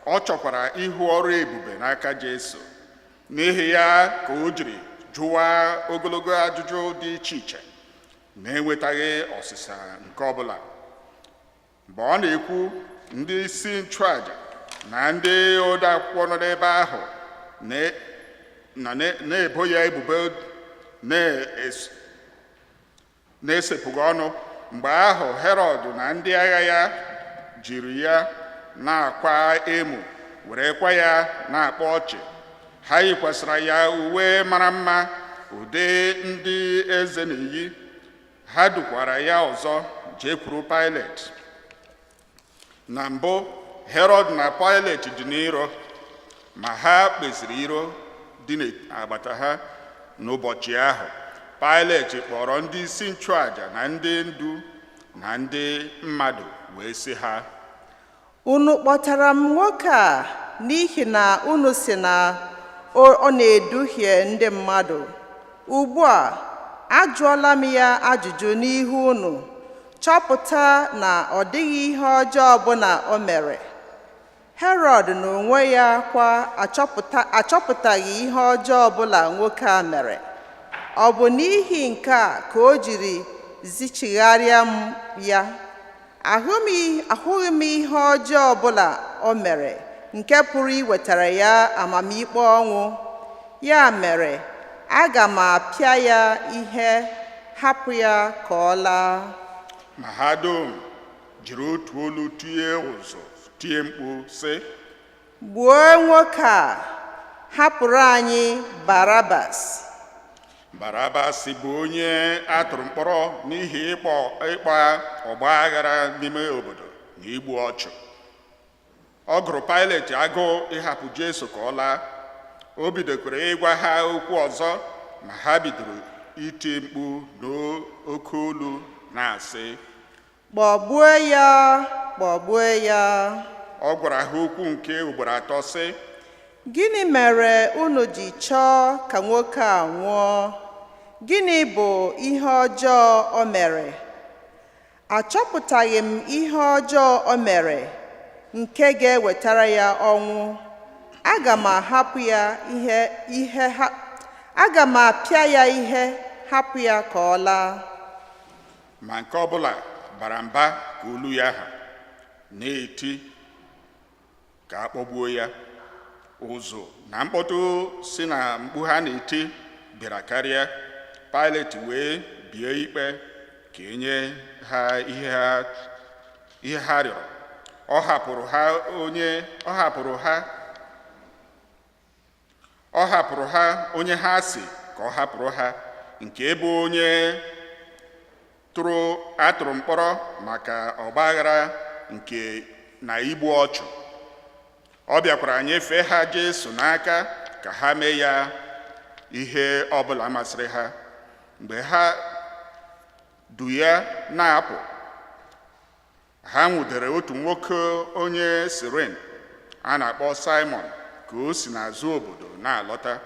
ọ chọkwara ịhụ ọrụ ebube n'aka Jesu. N'ihi ya ka o jiri jụwa ogologo ajụjụ dị iche iche na-enwetaghị ọsịsa nke ọbụla. Mgbe ọ na-ekwu, ndị isi nchụaja na ndị ode akwụkwọ nọ n'ebe ahụ na-ebo ya ebubo na-esepụghị ọnụ. Mgbe ahụ Herọd na ndị agha ya jiri ya na-akwa emo, werekwa ya na-akpa ọchị. Ha yikwasịrị ya uwe mara mma, ụdị ndị eze na-eyi. Ha dukwara ya ọzọ jekwuru Pilet. Na mbụ Herọd na Pilet dị n'iro, ma ha kpeziri iro dị n'agbata ha n'ụbọchị ahụ. Pilet kpọrọ ndị isi nchụaja na ndị ndu na ndị mmadụ wee sị ha, Unu kpọtara m nwoke a n'ihi na unu sị na ọ na-eduhie ndị mmadụ. Ugbu a, ajụọla m ya ajụjụ n'ihu unu, chọpụta na ọ dịghị ihe ọjọọ ọbụla o mere. Herọd n'onwe ya kwa achọpụtaghị ihe ọjọọ ọbụla nwoke a mere. Ọ bụ n'ihi nke a ka o jiri zichigharịa m ya. Ahụghị m ihe ọjọọ ọbụla o mere nke pụrụ iwetara ya amamikpe ọnwụ. Ya mere, aga m apịa ya ihe, hapụ ya ka ọ laa. Ma ha dum jiri otu olu tie ụzụ, tie mkpu sị, Gbuo nwoke a, hapụrụ anyị Barabas. Barabas bụ onye a tụrụ mkpọrọ n'ihi ịkpa ọgba aghara n'ime obodo na igbu ọchụ. Ọ gụrụ Pilet agụụ ịhapụ Jesu ka ọ laa. O bidokwara ịgwa ha okwu ọzọ, ma ha bidoro iti mkpu n'oke olu na-asị, Kpọgbuo ya, kpọgbuo ya. Ọ gwara ha okwu nke ugboro atọ sị, Gịnị mere unu ji chọọ ka nwoke a nwụọ? Gịnị bụ ihe ọjọọ o mere? Achọpụtaghị m ihe ọjọọ o mere nke ga-ewetara ya ọnwụ. Aga m ahapụ ya ihe ihe ha aga m apịa ya ihe hapụ ya ka ọ laa. Ma nke ọbụla bara mba ka olu ya ha na-eti ka a kpọgbuo ya. Ụzụ na mkpọtụ si na mkpu ha na-eti bịara karịa. Pilet wee bie ikpe ka enye ha ihe ha rịọrọ. Ọ hapụrụ ha onye ọ hapụrụ ha ọ hapụrụ ha onye ha si ka ọ hapụrụ ha, nke bụ onye tụrụ atụrụ mkpọrọ maka ọgbaghara nke na igbu ọchụ. Ọ bịakwara nyefee ha Jesu n'aka ka ha mee ya ihe ọbụla masịrị ha. Mgbe ha du ya na-apụ, ha nwudere otu nwoke onye Sirin a na-akpọ Simon ka o si n'azụ obodo na-alọta.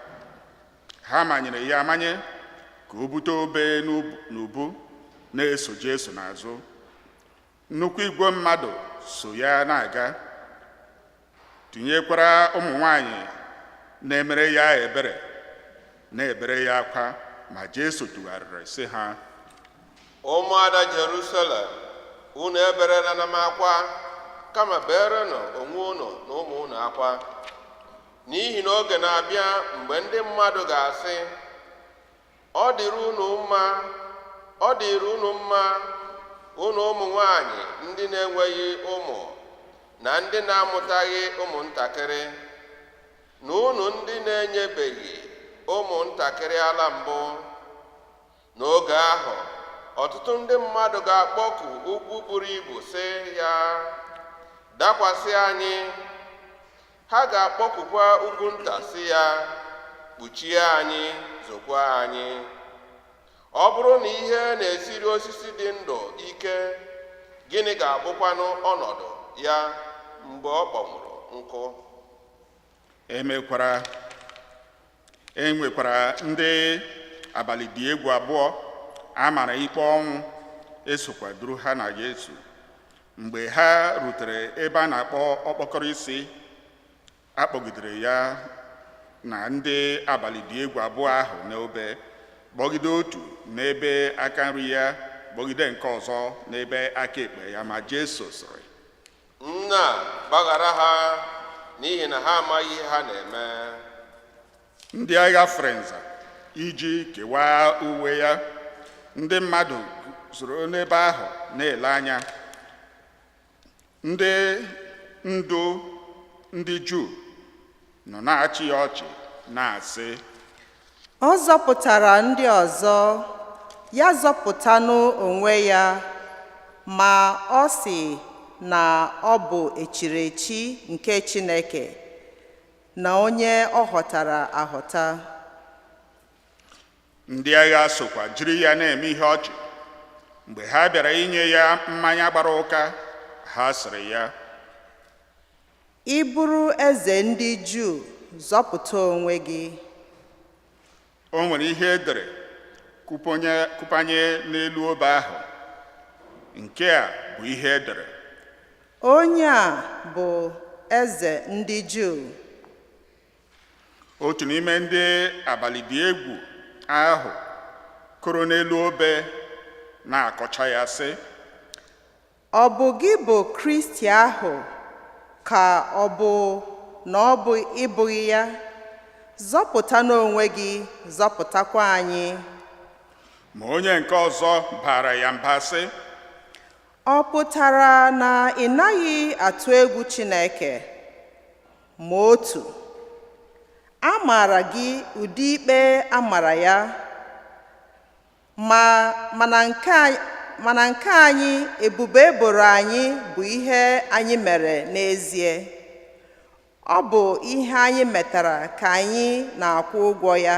Ha manyere ya amanye ka o bute obe n'ubu na-eso Jesu n'azụ. Nnukwu igwe mmadụ so ya na-aga, tinyekwara ụmụ nwanyị na-emere ya ebere, na-ebere ya akwa. Ma Jesu tụgharịrị sị ha, Ụmụada Jerusalem, unu eberela na m akwa, kama beerenụ onwe unu na ụmụ unu akwa, n'ihi na oge na-abịa mgbe ndị mmadụ ga-asị, ọ dịrị unu mma, ọ dịrị unu mma, unu ụmụ nwanyị ndị na-enweghị ụmụ na ndị na-amụtaghị ụmụntakịrị, na unu ndị na-enyebeghị ụmụntakịrị ala mbụ. N'oge ahụ, ọtụtụ ndị mmadụ ga-akpọku ugwu buru ibu sị ya, dakwasị anyị. Ha ga-akpọkukwa ugwu nta sị ya, kpuchie anyị, zokwa anyị. Ọ bụrụ na ihe na-esiri osisi dị ndụ ike, gịnị ga-abụkwanụ ọnọdụ ya mgbe ọ kpọnwụrụ nkụ? E nwekwara ndị abalị dị egwu abụọ a mara ikpe ọnwụ esokwa duru ha na Jesu. Mgbe ha rutere ebe a na-akpọ okpokoro isi, a kpọgidere ya na ndị abalị dị egwu abụọ ahụ n'obe, kpọgide otu n'ebe aka nri ya, kpọgide nke ọzọ n'ebe aka ekpe ya. Ma Jesu sịrị, Nna, gbaghara ha, n'ihi na ha amaghị ihe ha na-eme. Ndị agha fere nza iji kewaa uwe ya. Ndị mmadụ zoro n'ebe ahụ na-ele anya. Ndị ndu ndị Juu nọ na-achị ya ọchị na-asị, Ọ zọpụtara ndị ọzọ, ya zọpụtanụ onwe ya, ma ọ sị na ọ bụ echirechi nke Chineke na onye ọ họtara ahọta. Ndị agha sokwa jiri ya na-eme ihe ọchị. Mgbe ha bịara inye ya mmanya gbara ụka, ha sịrị ya, Ị bụrụ eze ndị Juu, zọpụta onwe gị. O nwere ihe edere kụpanye n'elu obe ahụ. Nke a bụ ihe edere: Onye a bụ eze ndị Juu. Otu n'ime ndị abalị dị egwu ahụ kụrụ n'elu obe na-akọcha ya sị, Ọ bụ gị bụ Kristi ahụ, ka ọ bụ na ọ bụ ịbụghị ya? Zọpụta n'onwe gị, zọpụtakwa anyị. Ma onye nke ọzọ bara ya mba sị, Ọ pụtara na ị naghị atụ egwu Chineke? Ma otu a maara gị ụdị ikpe a mara ya, ma mana nke anyị, ebubo eboro anyị bụ ihe anyị mere n'ezie. Ọ bụ ihe anyị metara ka anyị na-akwụ ụgwọ ya,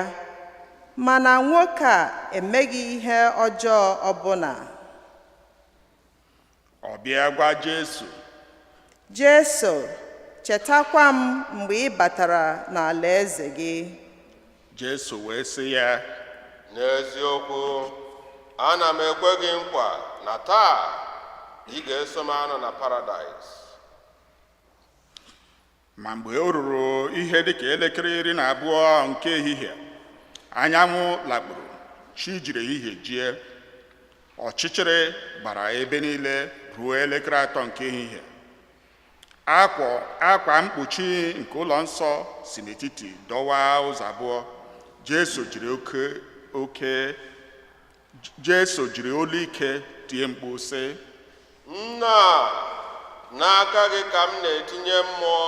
mana nwoke a emeghị ihe ọjọọ ọbụla. Ọ bịa gwa Jesu. Jesu, Chetakwa m mgbe ị batara n'alaeze gị. Jesu wee sị ya, N'eziokwu, ana m ekwe gị nkwa na taa ị ga-eso m anọ na paradaịs. Ma mgbe o ruru ihe dịka elekere 12 nke ehihie, anyanwụ lakpuru, chi jiri ehihie jie. Ọchịchịrị gbara ebe niile ruo elekere 3 nke ehihie. Akwa mkpuchi nke ụlọ nsọ si n'etiti dọwaa ụzọ abụọ. Jesu jiri olu ike tie mkpu sị, Nna, n'aka gị ka m na-etinye mmụọ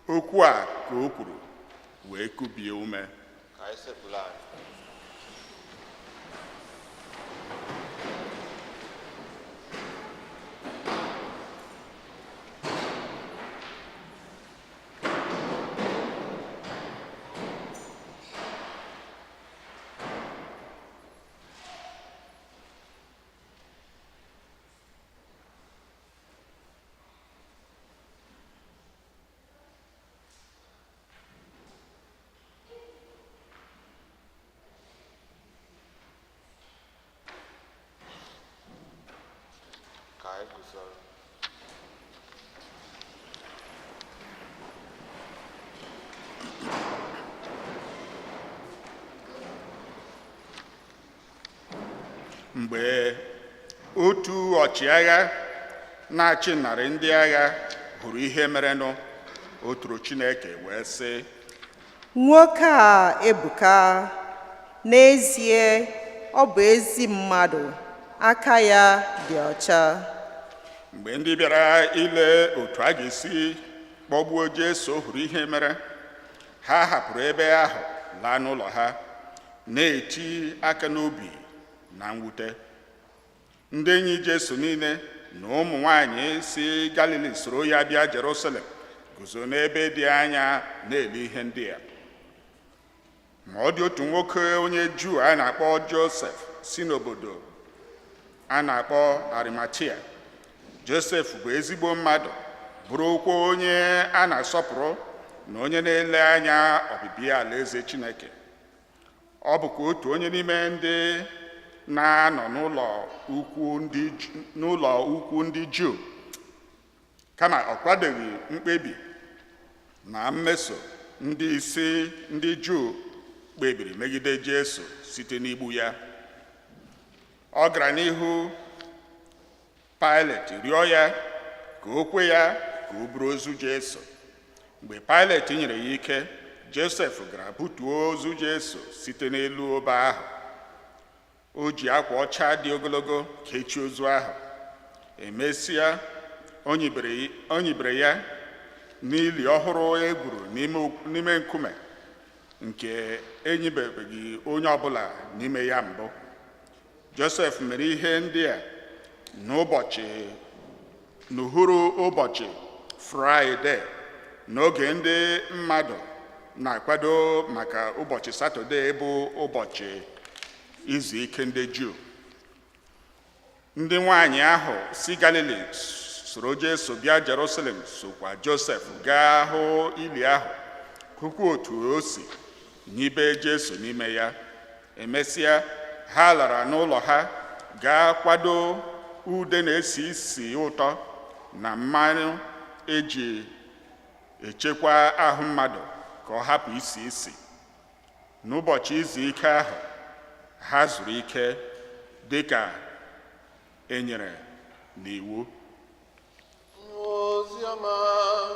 m. Okwu a ka o kwuru wee kubie ume. Ka anyị sekpuru anyị. Ka anyị guzoro. Mgbe otu ọchịagha na-achị narị ndị agha hụrụ ihe merenụ, o toro Chineke wee sị, Nwoke a ebuka, n'ezie ọ bụ ezi mmadụ, aka ya dị ọcha. Mgbe ndị bịara ile otu a ga-esi kpọgbuo Jesu hụrụ ihe mere, ha hapụrụ ebe ahụ laa n'ụlọ ha, na-eti aka n'obi na mwute. Ndị enyi Jesu niile na ụmụ nwanyị si Galili soro ya bịa Jerusalem guzo n'ebe dị anya na-ele ihe ndị a. Ma ọ dị otu nwoke onye Juu a na-akpọ Josef si n'obodo a na-akpọ Arimatia. Josef bụ ezigbo mmadụ, bụrụkwa onye a na-asọpụrụ na onye na-ele anya ọbịbịa alaeze Chineke. Ọ bụkwa otu onye n'ime ndị na-anọ n'ụlọ ukwu ndị Juu, kama ọ kwadoghị mkpebi na mmeso ndị isi ndị Juu kpebiri megide Jesu site n'igbu ya. Ọ gara n'ihu Pilet rịọ ya ka o kwe ya ka o buru ozu Jesu. Mgbe Pilet nyere ya ike, Josef gara butuo ozu Jesu site n'elu obe ahụ. O ji akwa ọcha dị ogologo kechie ozu ahụ. Emesịa, o nyibere ya n'ili ọhụrụ e gwuru n'ime nkume nke enyibebeghị onye ọbụla n'ime ya mbụ. Josef mere ihe ndị a n'uhuru ụbọchị Fraịde, n'oge ndị mmadụ na-akwado maka ụbọchị Satọde bụ ụbọchị izu ike ndị Juu. Ndị nwanyị ahụ si Galili soro Jesu bịa Jerusalem sokwa Josef gaa hụ ili ahụ, hụkwa otu o si nyibe Jesu n'ime ya. Emesịa, ha lara n'ụlọ ha gaa kwado ude na-esi isi ụtọ na mmanụ eji echekwa ahụ mmadụ ka ọ hapụ isi isi. N'ụbọchị izu ike ahụ, ha zuru ike dịka e nyere n'iwu. Oziọma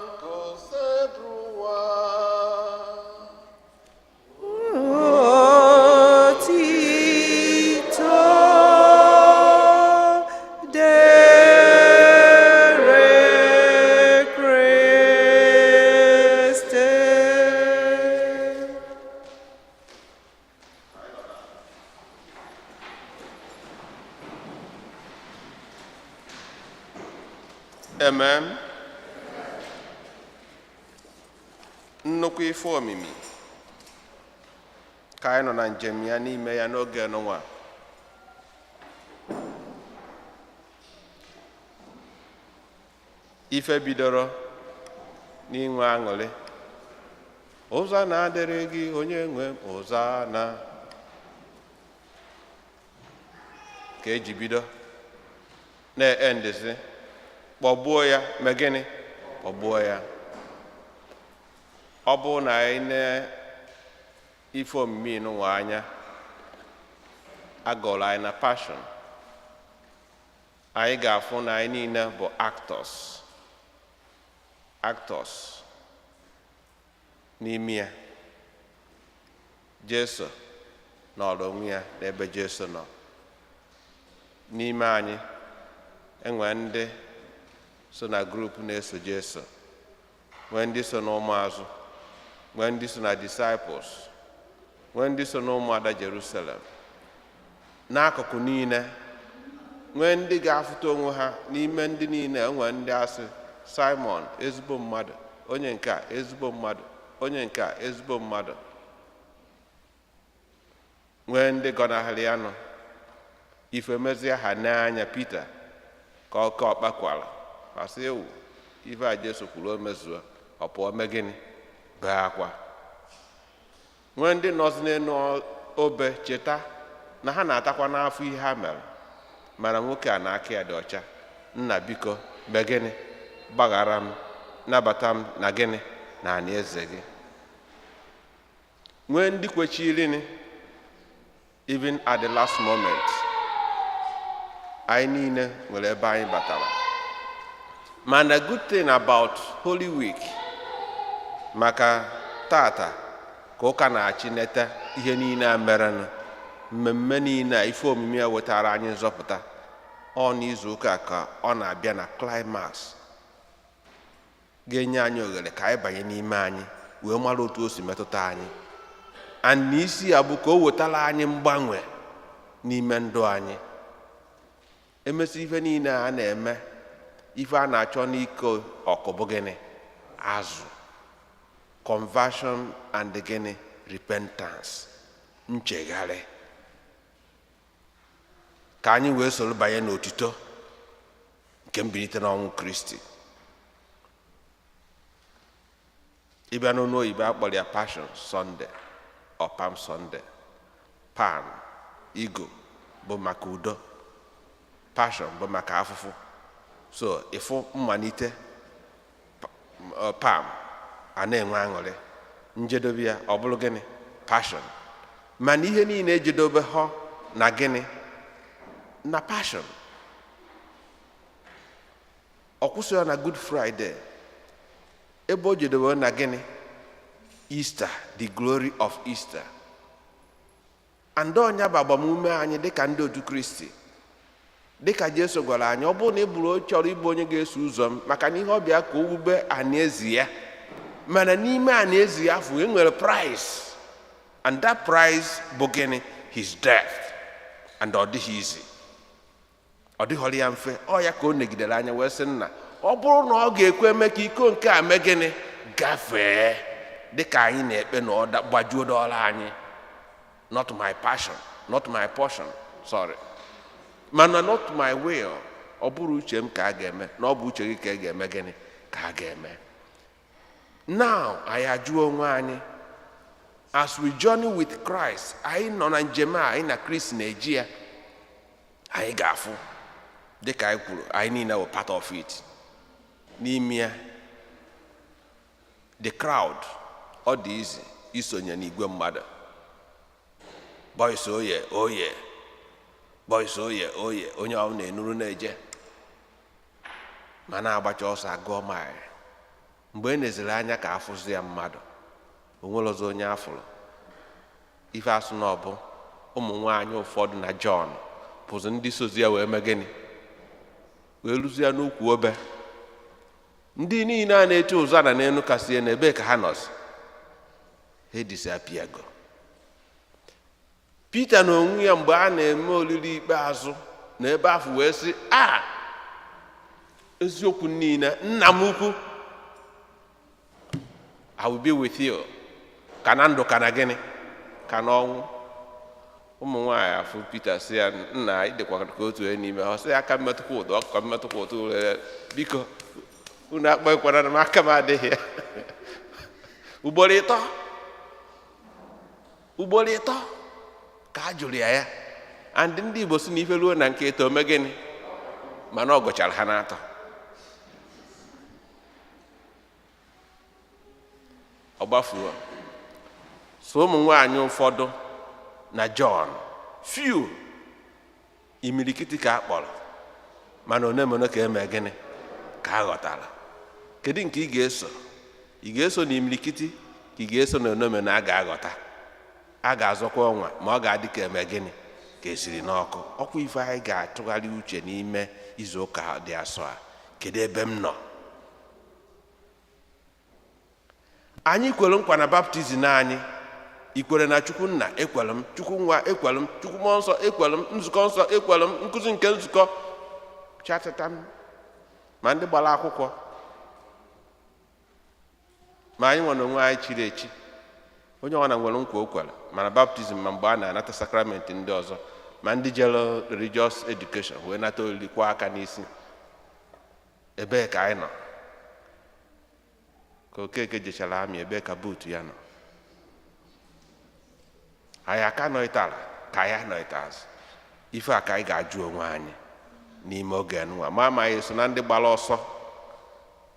nke Osebụrụwa. Otito dere Kristi. Amen. Nnukwu ife omimi ka anyị nọ na njem ya n'ime ya n'oge n'ụwa. Ife bidoro N'inwe aṅụrị, Hosanna dịrị gị, onye nwe m, Hosanna. Ka eji bido na-endezi, kpọgbuo ya. Mee gịnị? Kpọgbuo ya. Ọ bụrụ na anyị na ife omimi nụnwa anya agọrọ anyị na Passion, anyị ga-afụ na anyị niile bụ actors n'ime ya. Jesu nọrọ onwe ya n'ebe Jesu nọ n'ime anyị. Enwe ndị so na group na-eso Jesu, nwee ndị so n'ụmụazụ, nwee ndị so na disciples, nwee ndị so n'ụmụada Jerusalem n'akụkụ niile, nwee ndị ga-afụta onwe ha n'ime ndị niile. Enwe ndị asị Simon ezigbo mmadụ, onye nke a ezigbo mmadụ, onye nke a ezigbo mmadụ, nwee ndị gọnahịrị ya nụ. Ife mezie ha n'anya Pita ka ọka ọkpakwara ma sị, ewu, ife a Jesu kwuru o mezuo. Ọ pụọ mee gịnị? Bee akwa. Nwee ndị nọzi n'elu obe cheta na ha na-atakwa n'afọ ihe ha mere, mana nwoke a na aka ya dị ọcha. Nna, biko, mee gịnị? Gbaghara m, nabata m na gịnị? Na anị eze gị. Nwee ndị kwechirini even at the last moment. Anyị niile nwere ebe anyị batara. Mana good thing about Holy Week, maka tata ka ụka na-achị neta ihe niile a merenụ, mmemme niile a, ife omimi a wetara anyị nzọpụta, ọ n'izu ụka ka ọ na-abịa na climax ga-enye anyị ohere ka anyị banye n'ime anyị wee mara otu o si metụta anyị. And n'isi ya bụ ka o wetara anyị mgbanwe n'ime ndụ anyị. Emesi ife niile a na-eme, ife a na-achọ n'ike ọkụ bụ gịnị? Azụ conversion and gịnị? Repentance, nchegharị, ka anyị wee soro banye n'otito nke mbilite n'ọnwụ Kristi. Ịbịa n'ọnụ oyibo, akpọrọ ya Passion Sunday or Palm Sunday. Palm, igo, bụ maka udo, passion bụ maka afụfụ. So ịfụ mmalite palm, a na-enwe aṅụrị, njedobe ya ọ bụrụ gịnị? Passion. Mana ihe niile ejedobe họ na gịnị? Na passion. Ọ kwụsịrị na Good Friday, ebe o jedebe na gịnị? Easter, the glory of Easter. And ọnya bụ agbamume anyị dịka ndị otu Kristi, dịka Jesu gwara anyị, ọ bụrụ na ị bụrụ chọrọ ịbụ onye ga-eso ụzọ m, maka na ihe ọ bịa ka o wube anaeze ya. Mana n'ime anaeze ya afọ, e nwere price, and that price bụ gịnị? His death. And ọ dịghị izi, ọ dịghọrọ ya mfe. Ọ ya ka o negidere anya wee sị, nna, ọ bụrụ na ọ ga-ekwe eme, ka iko nke a mee gịnị? Gafee. Dịka anyị na-ekpe na ọ gbajuo dọọla anyị, not my passion, not my portion, sorry, mana not my will, ọ bụrụ uche m ka a ga-eme, na ọ bụ uche gị ka a ga-eme. Gịnị ka a ga-eme now? Anyị ajụọ onwe anyị, as we journey with Christ, anyị nọ na njem a, anyị na Kristi na-eji ya, anyị ga-afụ, dịka anyị kwuru, anyị niile wụ part of it n'ime ya. The crowd, ọ dị izi isonye n'igwe mmadụ. Boys oye oye, boys oye oye, onye ọ na-enuru na-eje ma na-agbacha ọsọ agụọ maịlị. Mgbe e neziri anya ka afụzi ya mmadụ, o nwere ọzọ onye afụrụ. Ife asụ na ọbụ ụmụ nwaanyị ụfọdụ na Jọn bụzi ndị sozi ya wee mee gịnị? Wee rụzie ya n'ukwu obe. Ndị niile a na-eti ụzana n'elu kasị na ebee ka ha nọzi? Ha disappear-go. Pita na onwe ya, mgbe a na-eme oriri ikpeazụ na ebe afọ, wee sị a eziokwu niile, nna m ukwu, I will be with you, ka na ndụ, ka na gịnị, ka n'ọnwụ. Ụmụ nwaanyị afụ Pita, sị ya, nna, ị dịkwa ka otu onye n'ime ha. Ọ sị ya, aka mmetụkwa ụtọ, ka mmetụkwa ụtọ, biko. Unu akpọkwara m, aka m adịghị ya. Ugboro ịtọ, ugboro ịtọ ka a jụrụ ya ya. And ndị Igbo si na ife ruo na nke ịtọ, ome gịnị? Mana ọ gụchara ha n'atọ. Ọ gbafuo. So ụmụ nwaanyị ụfọdụ na John, few, imirikiti ka a kpọrọ, mana one mone ka eme gịnị? Ka a ghọtara. Kedu nke ị ga-eso? Ị ga-eso na imirikiti, ka ị ga-eso na onomeno a ga-aghọta? A ga-azọkwa ọnwa, ma ọ ga-adị ka eme gịnị? Ka esiri n'ọkụ. Ọkwa ife anyị ga-atụgharị uche n'ime izu ụka dị asọ a: kedu ebe m nọ? Anyị kwere nkwa na baptizim anyị. Ikwere na Chukwu Nna? Ekwere m. Chukwu Nwa? Ekwere m. Chukwu Mmụọ Nsọ? Ekwere m. Nzukọ Nsọ? Ekwere m. Nkụzi nke nzukọ chatata m. Ma ndị gbara akwụkwọ, ma anyị nwere onwe anyị chiri echi, onye ọbụla nwere nkwa o kwere, mana baptizim, ma mgbe a na-anata sakramenti ndị ọzọ, ma ndị jere religious education wee nata oriri kwa aka n'isi. Ebee ka anyị nọ? Ka Okeke jechara amị, ebee ka buutu ya nọ? Anyị aka nọịtara ka anyị anọịta azụ. Ife a ka anyị ga-ajụ onwe anyị n'ime oge nwa, ma ama anyị so na ndị gbara ọsọ,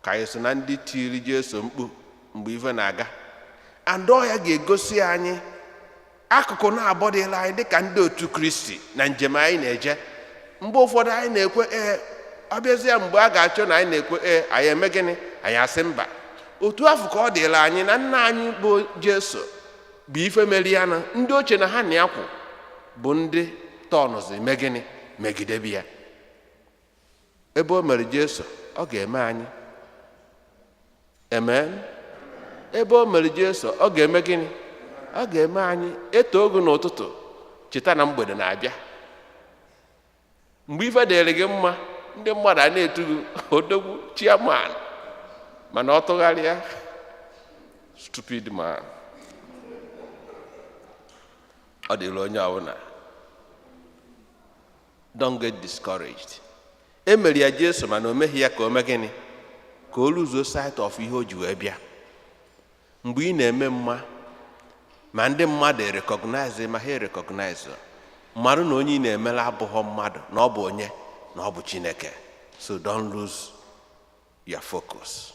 ka anyị so na ndị tiri Jesu mkpu mgbe ife na-aga. Andọ ya ga-egosi anyị akụkụ na-abọdịla anyị dịka ndị otu Kristi na njem anyị na-eje. Mgbe ụfọdụ anyị na-ekwe ee, ọ bịazie mgbe a ga-achọ na anyị na-ekwe ee, anyị eme gịnị? Anyị asị mba. Otu afọ ka ọ dịla anyị na nna anyị bụ Jesu bụ ife mere ya na ndị ochie na ha na ya kwụ bụ ndị tọnụzi mee gịnị? Megidebe ya. Ebe o mere Jesu, ọ ga-eme anyị. Amen. Ebe o mere Jesu, ọ ga-eme gịnị? Ọ ga-eme anyị. Eto ogu n'ụtụtụ, cheta na mgbede na-abịa. Mgbe ife dịrị gị mma, ndị mmadụ a na-etu gị odogwu, chairman, mana ọ tụgharịa, stupid man. Ọ dịrị onye ọbụla. Don't get discouraged. E mere ya Jesu, mana o meghị ya ka o mee gịnị? Ka o luzuo sight of ihe o ji wee bịa. Mgbe ị na-eme mma, ma ndị mmadụ recognize, ma ha recognize, mmadụ na onye ị na-emela abụghọ mmadụ, na ọ bụ onye, na ọ bụ Chineke. So don't lose your focus.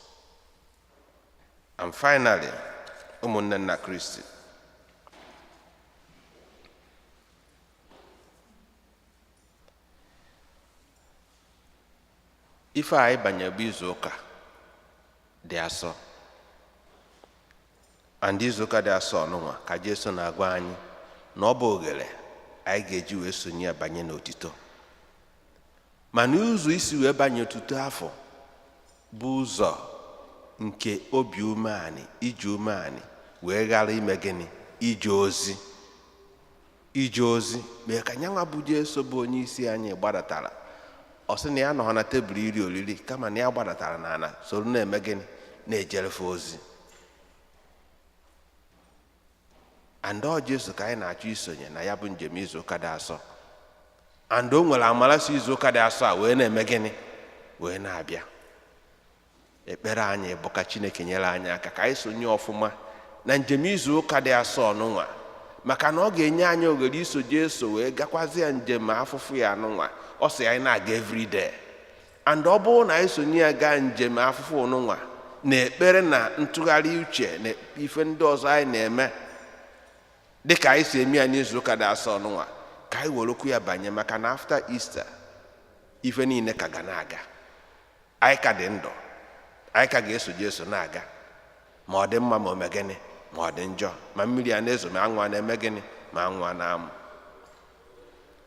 And finally, ụmụnne nna Kristi, ife anyị banye bụ izu ụka dị asọ. And izu ụka dị asọ ọnụnwa ka Jesu na-agwa anyị na ọ bụ oghere anyị ga-eji wee sonye ya banye n'otito. Mana ụzọ isi wee banye otito afọ bụ ụzọ nke obi umeanị, iji umeanị wee ghara ime gịnị? Ije ozi. Ije ozi mee ka nyanwa bụ Jesu bụ onye isi anyị gbadatara. Ọ sị na ya nọ na tebụl iri oriri, kama na ya gbadatara n'ala soro na-eme gịnị? Na-ejerefe ozi. And ọ Jesu ka anyị na-achọ isonye na ya bụ njem izu ụka dị asọ. And o nwere amara si izu ụka dị asọ a wee na-eme gịnị? Wee na-abịa. Ekpere anyị bụ ka Chineke nyere anyị aka ka anyị sonye ọfụma na njem izu ụka dị asọ ọnụnwa, maka na ọ ga-enye anyị oghere iso Jesu wee gakwazi ya njem afụfụ ya anụnwa ọ sị anyị na-aga everyday. And ọ bụrụ na anyị sonye ya gaa njem afụfụ ọnụnwa na ekpere na ntụgharị uche na ife ndị ọzọ anyị na-eme dịka anyị si eme ya n'izu ụka dị asọ ọnụnwa, ka anyị were okwu ya banye, maka na after Easter ife niile ka ga na-aga. Anyị ka dị ndụ, anyị ka ga-eso Jesu na-aga, ma ọ dị mma, ma o mee gịnị, ma ọ dị njọ, ma mmiri a na-ezo, ma anwụ a na-eme gịnị, ma anwụ a na-amụ.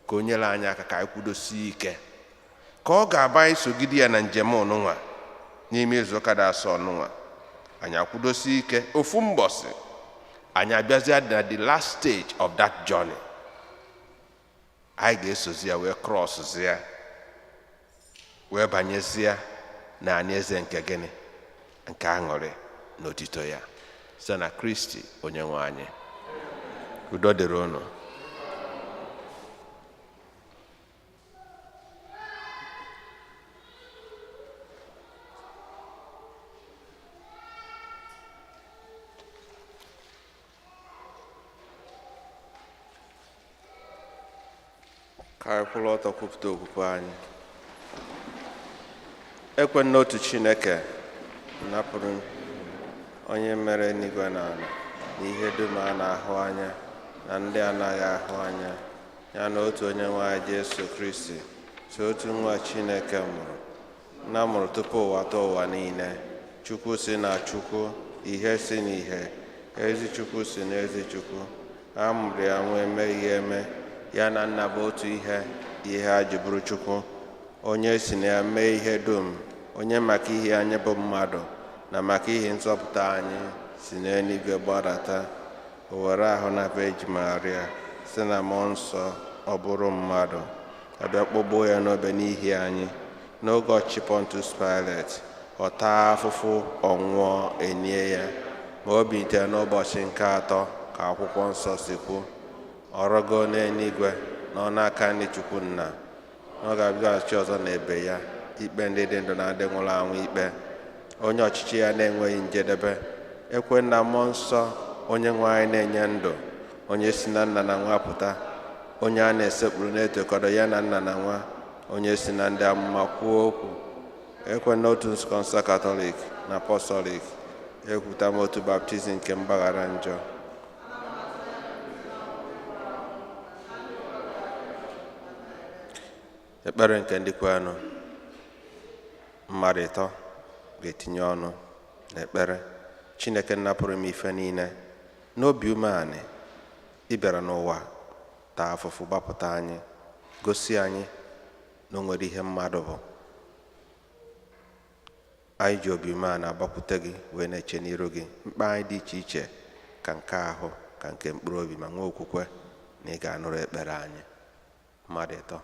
Ka o nyere anyị aka ka anyị kwudosie ike, ka ọ ga-aba anyị sogide ya na njem ọnụnwa n'ime izu ụka dị asọ ọnụnwa. Anyị akwudosie ike, ofu mbọsị anyị abịazie na the last stage of that journey, anyị ga-esozi ya wee crosszi ya wee banyezie na anyị eze nke gịnị? Nke aṅụrị na otito ya, site na Kristi onye nwe anyị. Udo dịrị unu. Ka anyị kwụrụ ọtọ kwupụta okwukwe anyị. Ekwe n'otu Chineke napụrụ onye mere eluigwe na ala na ihe dum a na-ahụ anya na ndị anaghị ahụ anya, ya na otu onye nwe anyị Jesu Kristi, so otu nwa Chineke mụrụ, nna mụrụ tupu ụwa tọọ ụwa niile, Chukwu si na Chukwu, ihe si n'ihe, ezi Chukwu si na ezi Chukwu, a mụrụ ya nwa emeghị eme, ya na nna bụ otu ihe, ihe a ji bụrụ Chukwu, onye si na ya mee ihe dum, onye maka ihe anyị bụ mmadụ na maka ihe nzọpụta anyị si n'eluigwe gbadata, o were ahụ na Virgin Maria si na mmụọ nsọ ọ bụrụ mmadụ, abịa kpọgbuo ya n'obe n'ihi anyị. N'oge ọchịchị Pontius Pilate, ọ taa afụfụ, ọ nwụọ, enie ya, ma o bilitere n'ụbọchị nke atọ ka akwụkwọ nsọ si kwu, ọ rọgoo n'eluigwe na ọ n'aka ndị Chukwu nna, na ọ ga-abịaghachi ọzọ n'ebe ya ikpe ndị dị ndụ na ndị nwụrụ anwụ ikpe, onye ọchịchị ya na-enweghị njedebe. Ekwe na mmụọ nsọ onye nwe anyị na-enye ndụ, onye si na nna na nwa pụta, onye a na-esekpuru na-etokọrọ ya na nna na nwa, onye si na ndị amụma kwuo okwu. Ekwe n'otu nzukọ nsọ Katọlik na Apọstọlik, ekwuta m otu baptizim nke mgbaghara njọ. Ekpere nke ndị kwenụ mmadụ ịtọ ga-etinye ọnụ n'ekpere. Chineke napụrụ m ife niile n'obi umeanị ị bịara n'ụwa taa afụfụ gbapụta anyị, gosi anyị na o nwere ihe mmadụ bụ. Anyị ji obi umeanị agbakwute gị wee na-eche n'iru gị mkpa anyị dị iche iche, ka nke ahụ ka nke mkpụrụ obi, ma nwee okwukwe na ị ga-anụrụ ekpere anyị. Mmadụ ịtọ.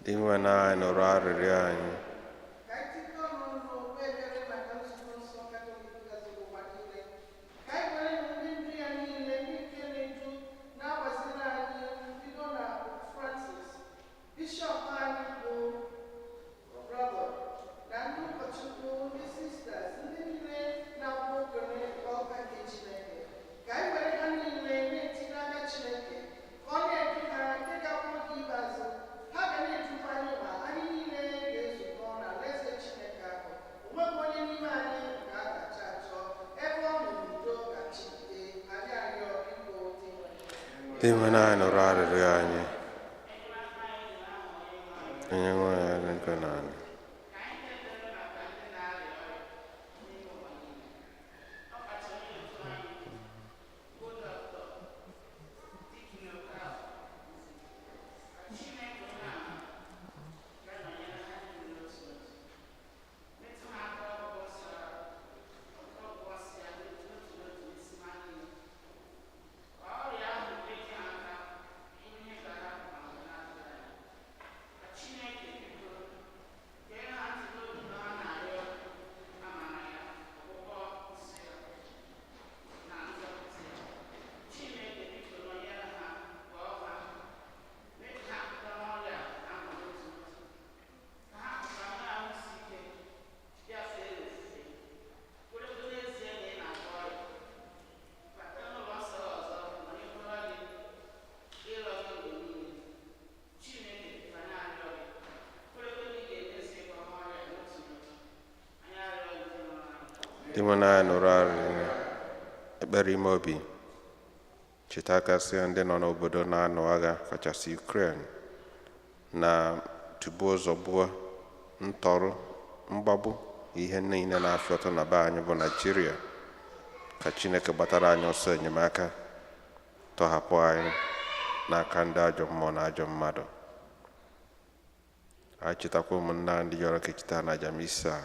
Dị nwe na anyị nụrụ arịrịọ anyị. Ka anyị tikọọ n'ọnụ kpee ekpere maka nzukọ nsọ Katọlik gazuru ụwa niile. Ka anyị were ndị ndu ya niile, ndị nke na-edu na-agbaziri anyị, bido na Pope Francis, Bishọp anyị bụ Robert, na ndị ụkọchukwu, ndị sisters, ndị niile na-abụ okenye nke ọka nke Chineke. Ka anyị were ha niile na-etinye aka Chineke ka ọ na-edu ha, nke ga-abụ oge ikpeazụ. Ha ga na-edukwa anyị ma anyị niile ga-ezukọ n'alaeze Chineke ahụ. O nweghị onye n'ime anyị nke a ga-achọ achọ, ebe ọ nọ n'udo ga-achịgide. Anyị arịọ, biko, dị nwe. Dị nwe na anyị nụrụ arịrịọ anyị. Onye nwe anyị nke na anyị. Dinwenụ anyị nụrụ arịrịọ ekpere ime obi. Chetakasịa ndị nọ n'obodo na-anụ agha, kachasị Ukraine, na tugbuo zọgbuo, ntọrụ, mgbagbu, ihe niile na-afịa ọtọ na be anyị bụ Naijiria. Ka Chineke gbatara anyị ọsọ enyemaka, tọhapụ anyị n'aka ndị ajọ mmụọ na ajọ mmadụ. Anyị chetakwa ụmụnna ndị yọrọ ka echeta na aja misa a,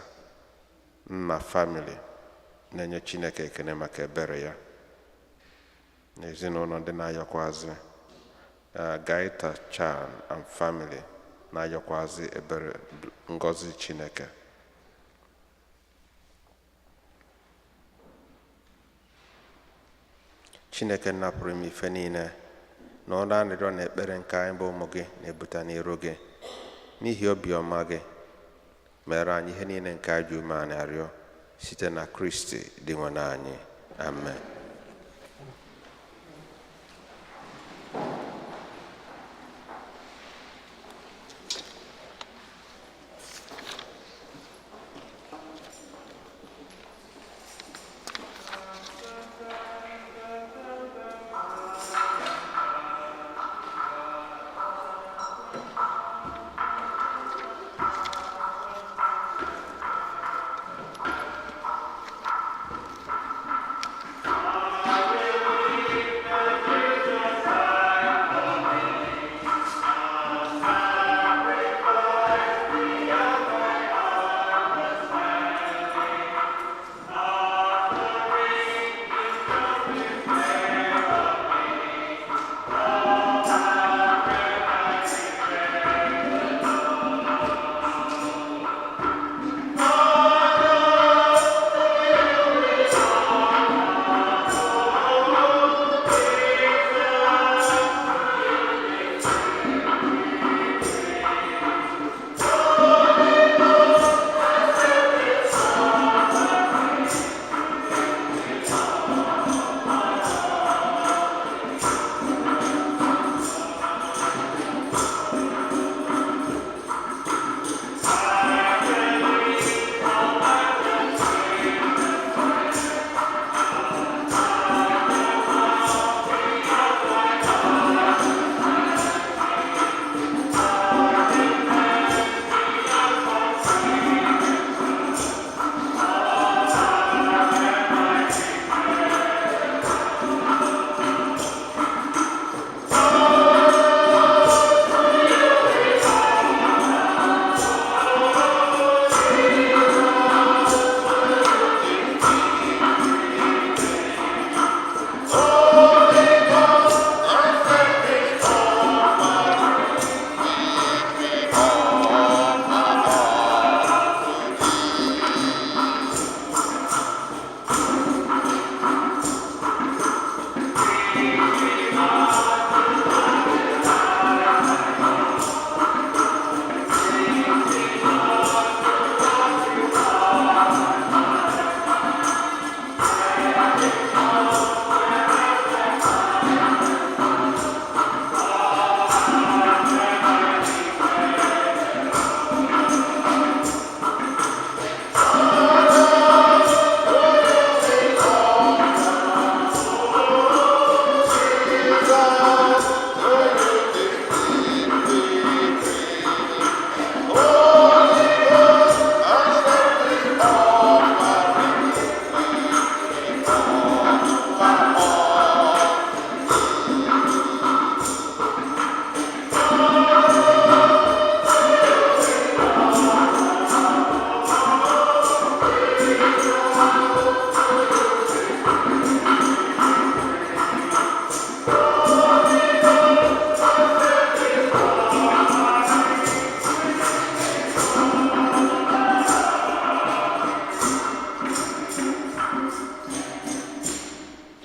nna famili na-enye Chineke ekene maka ebere ya na ezinụlọ ndị na-ayọkwazị Gaita Chan and family na-ayọkwazị ebere ngọzi Chineke. Chineke napụrụ m ife niile na ọrụ arịrịọ na ekpere nke anyị bụ ụmụ gị na-ebute n'iru gị n'ihi obiọma gị, mere anyị ihe niile nke anyị ji umeala arịọ site na Kristi Dinwenụ anyị. Amen.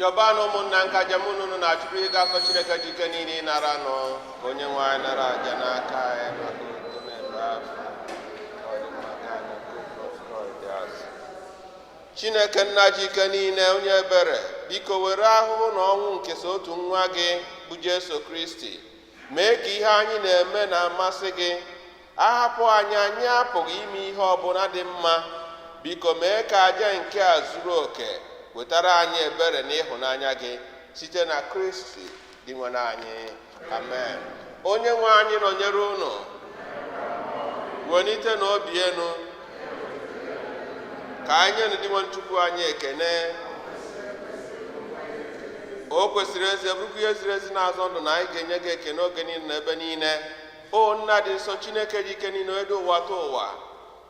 Yọbanụ ụmụnna nka njem unu na-achụpụ ịga afọ Chineke ji ike niile ịnara nụ ka onye nwe anyị nara aja n'aka anyị maka udo na-ebe afọ ka ọ dị mma ka anyị nke Kraịst dị asọ. Chineke nna ji ike niile, onye ebere, biko were ahụhụ na ọnwụ nke so otu nwa gị bụ Jesu Kristi mee ka ihe anyị na-eme na-amasị gị. Ahapụ anyị, anyị apụghị ime ihe ọbụla dị mma. Biko mee ka aja nke a zuru oke wetara anyị ebere na ịhụnanya gị site na Kristi dị nwe anyị. Amen. Onye nwe anyị nọnyere unu. Welite na obi enu ka anyị nụ Dinwe Chukwu anyị ekene. O kwesịrị ezi bụrụkwa ihe ziri ezi na-azọ ndụ na anyị ga-enye gị ekene oge niile na ebe niile. O nna dị nsọ, Chineke dị ike niile, onye dị ụwa tụ ụwa,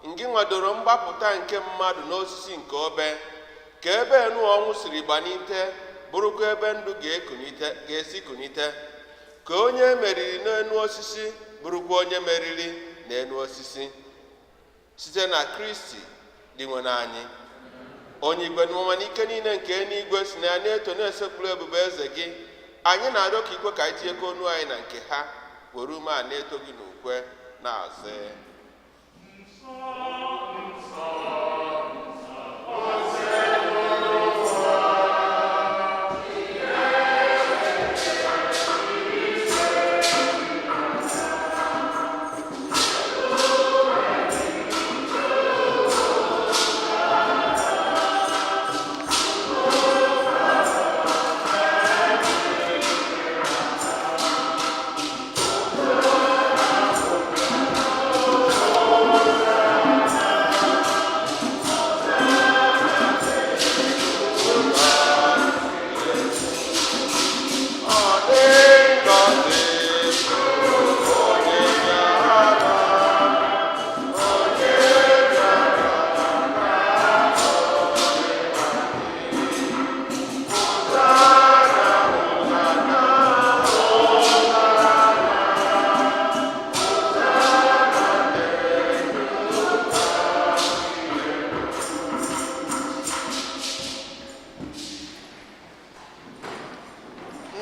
ngị nwadoro mgbapụta nke mmadụ n'osisi nke obe, ka ebe enu ọnwụ siri gbanite bụrụkwa ebe ndụ ga-esi kunite, ka onye meriri n'enu osisi bụrụkwa onye meriri n'enu osisi, site na Kristi dị nwe anyị. Onye igwe n'ụwa na ike niile nke eluigwe si na ya na-eto na-esekpuru ebube eze gị, anyị na-arịọ ka ikwe ka anyị tinyekọ onu anyị na nke ha, were ume a na-eto gị n'ukwe na-azị.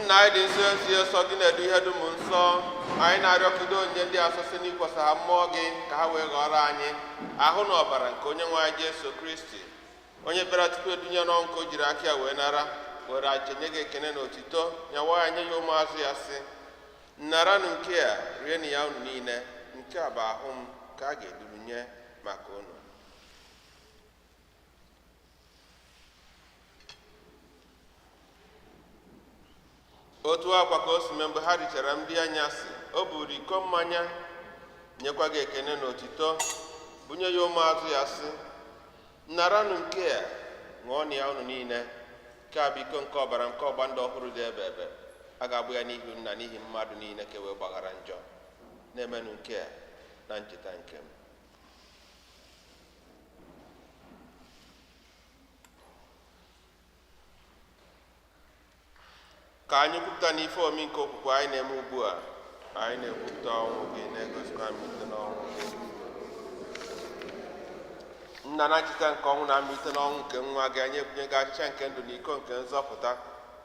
Nna anyị dị nsọ, ezi nsọ gị na-edu ihe dum nsọ, anyị na-arịọkido onye ndị asọsị n'ikwasa ha mmụọ gị ka ha wee ghọrọ anyị ahụ na ọbara nke onye nwe anyị Jesu Kristi, onye bịara tupu edunye n'ọnwụ ka o jiri aka ya wee nara, were aja nye gị ekene na otito, nyawa ya nye ya ụmụazụ ya sị: naranụ nke a, rienụ ya unu niile, nke a bụ ahụ m ka a ga-eduru nye maka unu. Otu akwa ka o si mee mgbe ha richara nri anyasị, o buru iko mmanya, nyekwa gị ekene na otito, bunye ya ụmụazụ ya sị: naranụ nke a, ṅụọnụ ya unu niile, nke a bụ iko nke ọbara nke ọgba ndụ ọhụrụ dị ebe ebe, a ga-agbụ ya n'ihi nna n'ihi mmadụ niile ka e wee gbaghara njọ. Na-emenụ nke a na ncheta nke m. Ka anyị kwupụta n'ife omi nke okwukwe anyị na-eme ugbu a, anyị na-ekwupụta ọnwụ gị na-egosikwa mmalite n'ọnwụ gị. Nna, na ncheta nke ọnwụ na mmalite n'ọnwụ nke nwa gị, anyị ebunye gị achịcha nke ndụ na iko nke nzọpụta.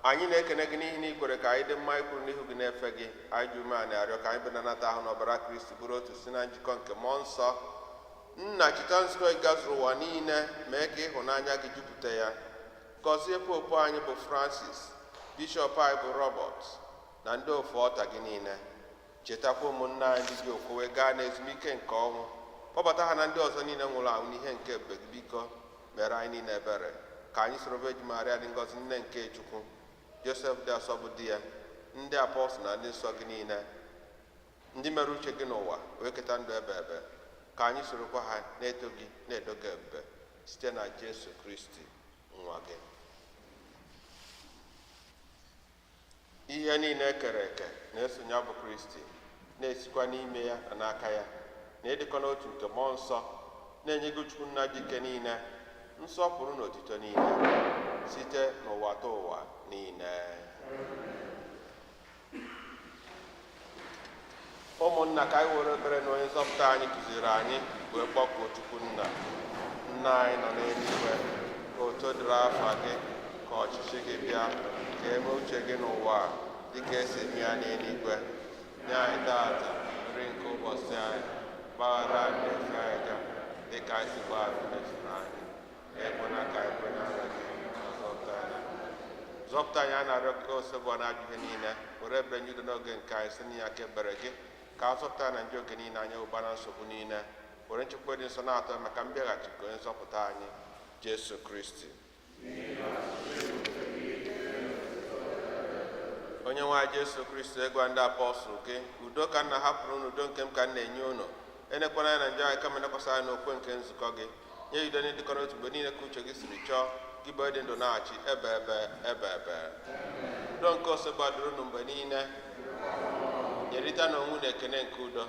Anyị na-ekene gị n'ihi na ị kwere ka anyị dị mma ikwuru n'ihu gị na-efe gị. Anyị ji umeala arịọ ka anyị benanata ahụ n'ọbara Kristi bụrụ otu si na njikọ nke mmụọ nsọ. Nna, cheta nzukọ gị gazuru ụwa niile, mee ka ịhụnanya gị jupụta ya. Gọzie popu anyị bụ Francis, bishọp anyị bụ Robert, na ndị ofu ọta gị niile. Chetakwa ụmụnna anyị ndị ji okwukwe gaa n'ezumike nke ọnwụ, kpọbata ha na ndị ọzọ niile nwụrụ anwụ n'ihe nke ebube gị. Biko mere anyị niile ebere, ka anyị soro Virgin Maria dị ngọzi, nne nke Chukwu, Joseph dị asọ bụ di ya, ndị apọstụl na ndị nsọ gị niile, ndị mere uche gị n'ụwa wee keta ndụ ebe ebe, ka anyị sorokwa ha na-eto gị na-edo gị ebube site na Jesu Kristi nwa gị. Ihe niile ekere eke na-esonye bụ Kristi, na-esikwa n'ime ya na n'aka ya, na ịdịkọ n'otu nke mmụọ nsọ, na-enye gị Chukwu nna dị ike niile nsọpụrụ na otito niile site n'ụwa ta ụwa niile. Ụmụnna, ka anyị were ekpere na onye nzọpụta anyị kụziri anyị wee kpọkuo Chukwu nna. Nna anyị nọ n'eluigwe, ka otuto dịrị afa gị, ka ọchịchị gị bịa, ka eme uche gị n'ụwa dịka esi eme ya n'eluigwe. Nye anyị taata nri nke ụbọchị anyị, gbaghara anyị mmefu anyị ga dịka anyị si gbaghara ndị mefuru anyị, ekwena ka anyị kwe n'ara gị, ma zọpụta anyị. Zọpụta anyị, a na-arịọ gị osebụ na ajọ ihe niile, were ebere nye udo n'oge nke anyị, si na ya aka ebere gị, ka a zọpụta na njọ oge niile, anyị ụba na nsogbu niile, Were nchekwa dị nsọ na-atọ maka mbịaghachi nke onye nzọpụta anyị, Jesu Kristi. Onye nwe anyị Jesu Kristi, ịgwa ndị apọstụl gị, udo ka nna hapụrụ unu, udo nke m ka m na-enye unu. Enekwana anya na njọ anyị, kama nekwasị anya n'okwe nke nzukọ gị. Nye udo na ịdịkọ n'otu mgbe niile ka uche gị siri chọọ, gị bụ ịdị ndụ na-achị ebe ebe ebe ebe. Udo nke osebadụrụ unu mgbe niile. Nyerịta na onwe unu ekene nke udo.